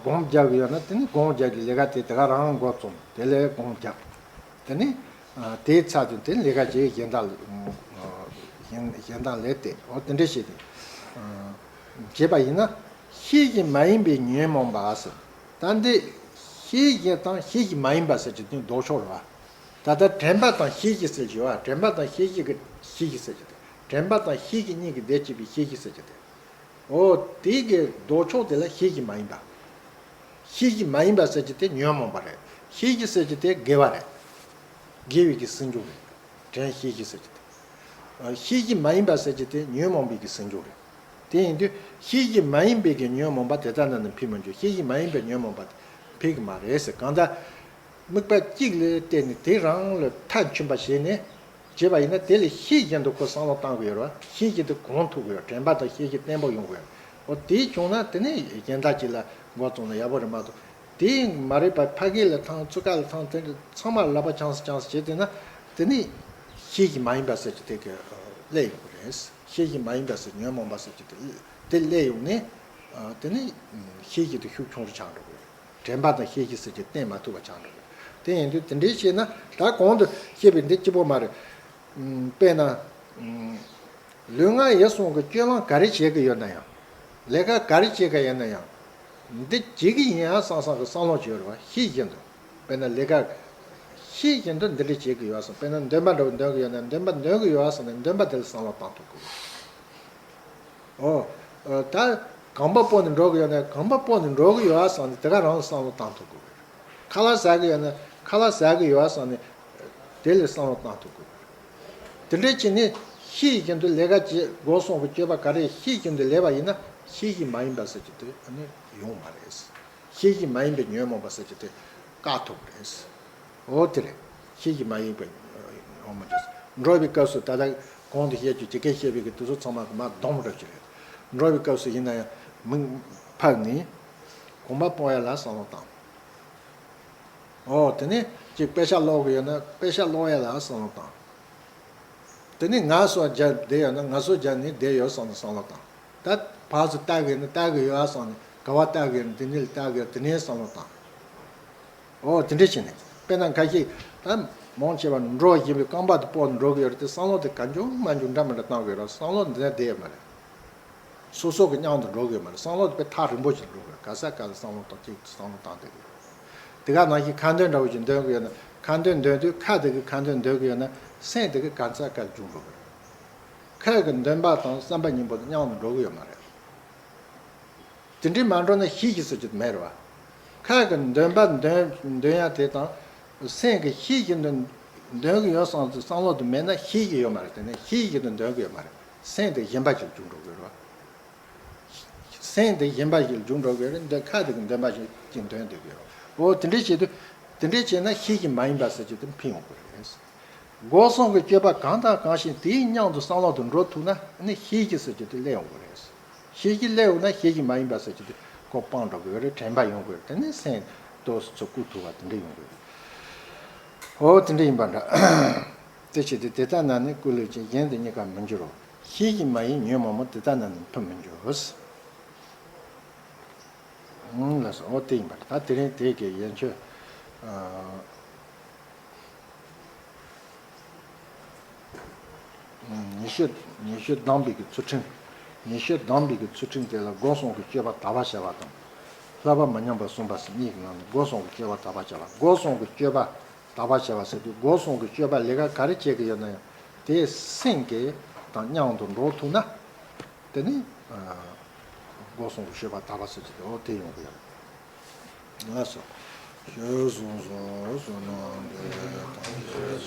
སྒོམ་རྒྱག་གི་ཡོད་ན་དེ་ནི་སྒོམ་རྒྱག་གི་ལས་ཀ་དེ་དེ་ག་རང་འགོ་རྩོམ། དེ་ལས་སྒོམ་རྒྱག་དེ་ནི་དེའི་ཚབ་ཏུ་དེ་ལས་ཀ་བྱེད་གཞན་དག་གཞན་གཞན་དག་ལས་ཏེ་ཨོ་དེ་འདྲ་བྱས་ཏེ་བྱས་པ་ཡིན་ན་ཤེས་བཞིན་མ་ཡིན་པའི་ཉོན་མོངས་པ་ཟེར། ད་འདི་ཤེས་བཞིན་དང་ཤེས་བཞིན་མ་ཡིན་པ་ཟེར་གྱི་དེ་ལྡོག་ཕྱོགས་རེད་བ། ད་ལྟ་དྲན་པ་དང་ཤེས་བཞིན་ཟེར་གྱི་ཡོད་བ། དྲན་པ་དང་ཤེས་བཞིན་གྱི་ཤེས་བཞིན་ཟེར་གྱི་དེ། དྲན་པ་དང་ཤེས་བཞིན་གཉིས་ཀྱི་ལྡན་གཅིག་པའི་ཤེས་བཞིན་ཟེར་གྱི་དེ། འོ་དེ་གི་ལྡོག་ཕྱོགས་དེ་ལ་ཤེས་བཞིན་མ་ཡིན་པ། ཤེས་བཞིན་མ་ཡིན་པ་ཟེར་གྱི་དེ་ཉོན་མོངས་པ་རེད། ཤེས་བཞིན་ཟེར་གྱི་དེ་དགེ་བ་རེད། དགེ་བའི་གི་སེམས་སྦྱོར་རེད། དྲན་ཤེས་བཞིན་ཟེར་གྱི་དེ། ཤེས་བཞིན་མ་ཡིན་པ་ཟེར་གྱི་དེ་ཉོན་མོངས་པའི་གི་སེམས་སྦྱོར་རེད། དེ་ཡིན་དུས་ཤེས་བཞིན་མ་ཡིན་པའི་གི་ཉོན་མོངས་པ་དེ་ལྟ་ན་ནི་འཕེལ་མི་འགྱུར། ཤེས་བཞིན་མ་ཡིན་པའི་ཉོན་མོངས་པ་དེ་འཕེལ་གི་མ་རེད་ཟེར། གང་ལྟར། དམིགས་པ་གཅིག་ལ་བལྟས་ནས་དེ་རང་ལ་མཐའ་འཁྱོངས་པ་བྱས་ནས་བྱས་པ་ཡིན་ན་དེ་ལས་ཤེས་བཞིན་དུ་ཁོ་བསམ་བློ་བཏང་དགོས་ཡོད་རེད་བ། ཤེས་བཞིན་དུ་གོམས་ཐུབ་དགོས་ཡོད། དྲན་པ་དང་ཤེས་བཞིན་བརྟན་པོ་ཡོང་དགོས་ཡོད། འོ་དེ་བྱུང་ན་དེ་ནས་གཞན་དག་ཅིག་ལ་འགོ་བཙུགས་ན་ཡག་པོ་རེད་མ་གཏོགས། དེ་མ་རེད་པ། ཕ་གི་ལ་ཐང་ཚུ་ག་ལ་ཐང་དེ་འདྲ་ཚང་མ་ལ་ལབ་པ་ཆང་ས་ཆང་ས་བྱས་བསྡད་ན་དེ་ནས་ཤེས་བཞིན་མ་ཡིན་པ་ཟེར་གྱི་དེ་གི་སླེབས་ཡོང་གི་རེད། ཤེས་བཞིན་མ་ཡིན་པ་ཟེར་ཉོན་མོངས་པ་ཟེར་གྱི་དེ་དེ་སླེབས་ཡོང་ནས་དེ་ནས་ཤེས་བཞིན་དུ་ཤུགས་ཆུང་རུ་ཆགས་འགྲོ་གི་རེད། དྲན་པ་དང་ཤེས་བཞིན་ཟེར་གྱི་བསྟེན་མ་ཐུབ་པ་ཆགས་འགྲོ་གི། དེ་ཡིན་དུས་དེ་འདྲའི་བྱས་ན་ད་གོང་དུ་བཤད་པའི་འདི་གཅིག་པོ་མ་རེད། དཔེར་ན། ལུས་ངག་ཡིད་གསུམ་གྱི་སྤྱོད་ལམ་ག་རེ་བྱེད་ཀྱི་ཡོད་ན་ཡང་། ལས་ཀ་ག་རེ་བྱེད་ཀྱི་ཡོད་ན་ཡང་། འདི་བྱེད་ཀྱི་ཡིན་ཨ་བསམ་བསམ་གྱི་བསམ་བློ་བྱེད་རོགས་ཤེས་བཞིན་དུ། དཔེར་ན་ལས་ཀ་ཤེས་བཞིན་དུ་འདི་འདྲ་བྱེད་ཀྱི་ཡོད་བསམ། དཔེར་ན་འདོན་པ་འདྲ་བོ་འདོན་གྱི་ཡོད་ན་འདོན་པ་འདོན་གྱི་ཡོད་བསམ་ནས་འདོན་པ་དེ་ལ་བསམ་བློ་བཏང་ཐུབ་དགོས། ཨོ། ད་གོམ་པ་སྤོ་ནས་འགྲོ་གི་ཡོད་ན་གོམ་པ་སྤོ་ནས་འགྲོ་གི་ཡོད་ཨ་བསམ་ནས་དེ་ག་རང་ལ་བསམ་བློ་བཏང་ཐུབ་དགོས། ཁ་ལག་ཟ་གི་ཡོད་ན་ཁ་ལག་ཟ་གི་ཡོད་ཨ་བསམ་ནས་དེ་ལ་བསམ་བློ་བཏང་ཐུབ་དགོས། དེ་འདྲ་བྱས་ནས་ཤེས་བཞིན་དུ་ལས་ཀ་བྱེད་སྒོ་སོང་གི་སྤྱོད་པ་ག་རེ་ཤེས་བཞིན་དུ་ལས་པ་ཡིན་ན་ཤེས་བཞིན་མ་ཡིན་པ་ཟེར་གྱི་དེ་ཨ་ནི་ཡོང་མ་རེད། ཤེས་བཞིན་མ་ཡིན་པའི་ཉོན་མོངས་པ་ཟེར་གྱི་དེ་བཀག་ཐུབ་རེད། འོ་དེ་རེད། ཤེས་བཞིན་མ་ཡིན་པའི་ཉོན་མོངས་ཅན། འགྲོ་བའི་སྐབས་སུ་ད་ལྟ་གོང་དུ་བཤད་རྒྱུ་ཇི་སྐད་བཤད་པའི་གི་དེ་ཚོ་ཚང་མ་མར་སྡོམ་རེད་ཅི་རེད། འགྲོ་བའི་སྐབས་སུ་ཡིན་ན་ཡང་མིག་ཕར་ནས་གོམ་པ་སྤོ་ཡ་ལ་བསམ་བློ་བཏང་། འོ་དེ་ནས་ཅིག་དཔེ་ཆ་ཀློག་གི་ཡོད་ན་དཔེ་ཆ་ཀློག་ཡ་ལ་བསམ་བློ་བཏང་། དེ་ནས་ང་སོ་རྒྱ་བསྡད་ཡོད་ན་ང་སོ་རྒྱ་ནས་བསྡད་ཡོད་བསམ་ནས་བསམ་བློ་བཏང་། ད་ཕར་ཚུར་ལྟ་གི་ཡོད་ན་ལྟ་གི་ཡོད་ཨ་བསམ་ནས་ག་བ་ལྟ་གི་ཡོད་ན་དེ་ནས་ལྟ་གི་ཡོད་དེ་ནས་བསམ་བློ་བཏང་། འོ་དེ་འདྲ་བྱས་ནས་དཔེར་ན་ཁ་ཤས་ད་མང་ཆེ་བ་འགྲོ་བཞིན་པའི་རྐང་པ་དེ་སྤོ་འགྲོ་གི་ཡོད་རེད་དེ་བསམ་བློ་དེ་ག་འཇུག་མ་འཇུག་འདྲ་མི་འདྲ་བཏང་གི་ཡོད་རེད། བསམ་བློ་འདི་ནས་བསྡད་ཡོད་མ་རེད། སོ་སོ་གི་མཉམ་དུ་འགྲོ་གི་ཡོད་མ་རེད། བསམ་བློ་དེ་དཔེ་ཐག་རིང་པོ་ཞིག་འགྲོ་གི་རེད། ག་ས་ག་ལ་བསམ་བློ་གཏོང་གཅིག་བསམ་བློ་བཏང་བསྡད་གི་རེད། དེ་ག་ནང་བཞིན་ཁ་འདོན་འདྲ་བོ་ཞིག་འདོན་གི་ཡོད་ན་ཁ་འདོན་འདོན་དུས་ཁ་དེ་གི་ཁ་འདོན་འདོན་གི་ཡོད་ན་སེམས་དེ་གི་ག་ས་ག་ལ་འཇུག་འགྲོ་གི་རེད། ཁ་གི་འདོན་པ་དང་བསམ་པ་གཉིས་པོ་དེ་མཉམ་དུ་འགྲོ་གི་ཡོད་མ་རེད། དེ་འདྲའི་མ་འགྲོ་ན་ཤེས་བཞིན་ཟེར་རྒྱུ་དེ་མེད་རེད་བ། ཁ་གི་འདོན་པ་འདོན་འདོན་ཡ་དེ་དང་སེམས་ཀྱི་ཤེས་བཞིན་དུ་འདོན་གི་ཡོད་བསམ་བསམ་བློ་དེ་མེད་ན་ཤེས་ཀྱི་ཡོད་མ་རེད། དེ་ནས་ཤེས་བཞིན་དུ་འདོན་གི་ཡོད་མ་རེད། སེམས་དེ་གཞན་པ་ཞིག་འཇུག་འགྲོ་དགོས་རེད་བ། སེམས་དེ་གཞན་པ་ཞིག་འཇུག་འགྲོ་དགོས་རེད། འདི་ཁ་དེ་གི་འདོན་པ་ཞིག་ཅིག་འདོན་སྡོད་དགོས་རེད། འོ་དེ་འདྲ་བྱེད་དུས་དེ་འདྲ་བྱས་ན་ཤེས་བཞིན་མ་ཡིན་པ་ཟེར་རྒྱུ་དེ་འཕེལ་ཡོང་གི་རེད། སྒོ་གསུམ་གྱི་སྤྱོད་པ་གང་དང་གང་ཞིག་དེའི་སྙིང་དུ་བསམ་བློ་དུ་འགྲོ་ཐུབ་ན་ནི་ཤེས་བཞིན་ཟེར་རྒྱུ་དེ་སླེབས་ཡོང་གི་རེད། ཤེས་བཞིན་སླེབས་ཡོང་ན་ཤེས་བཞིན་མ་ཡིན་པ་ཟེར་རྒྱུ་དེ་ཁོ་སྤང་འགྲོ་གི་རེད། དྲན་པ་ཡོང་གི་རེད། དེ་ནས་སེམས་ཏོག་ཙམ་བཀུག་ཐུབ་པ་དེ་འདྲ་ཡོང་གི་རེད། འོ་དེ་འདྲ་ཡིན་པ་འདྲ། དེ་བྱེད་དུས་དེ་ལྟ་ན་ནི་ཀུན་ལས་ཀྱང་གཞན་དུ་གཉིས་ཀ་མི་འགྱུར་རོ། ཤེས་བཞིན་མ་ཡིན་ཉོན་མོངས་མོ། དེ་ལྟ་ན་ནི་འཕུར་མི་འགྱུར། ཨང་ལགས་སོ། འོ་དེ་ཡིན་པ་རེད། ད་དེ་རིང་དེ་གའི་ཡན་ཆོད་ཨ། ཉི་ཤུ་ཉི་ཤུ་བདུན་པའི་གི་ཚུལ་ཁྲིམས། ཉི་ཤུ་བདུན་པའི་གི་ཚུལ་ཁྲིམས་དེ་ལ་སྒོ་གསུམ་གྱི་སྤྱོད་པ་དག་པ་བྱ་བ་དང་། བསླབ་པ་མི་ཉམས་པ་གསུངས་པ་ཟེར་གཉིས་ཀྱི་ནང་ནས་སྒོ་གསུམ་གྱི་སྤྱོད་པ་དག་པ་བྱ་བ། སྒོ་གསུམ་གྱི་སྤྱོད་པ་དག་པ་བྱ་བ་ཟེར་དུས་སྒོ་གསུམ་གྱི་སྤྱོད་པ་ལས་ཀ་ག་རེ་བྱེད་ཀྱི་ཡོད་ན་ཡང་དེ་སེམས་ཀྱི་དང་མཉམ་དུ་འགྲོ་ཐུབ་ན། དེ་ནི་སྒོ་གསུམ་གྱི་སྤྱོད་པ་དག་པ་ཟེར་གྱི་དེ་འོ་དེ་ཡོང་གི་ཡོད། ལགས་སོ། ཞེས་གསུངས་སོ། བསོད་ནམས་འདི་དང་།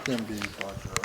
བསྟན་པའི་བདག་ཅག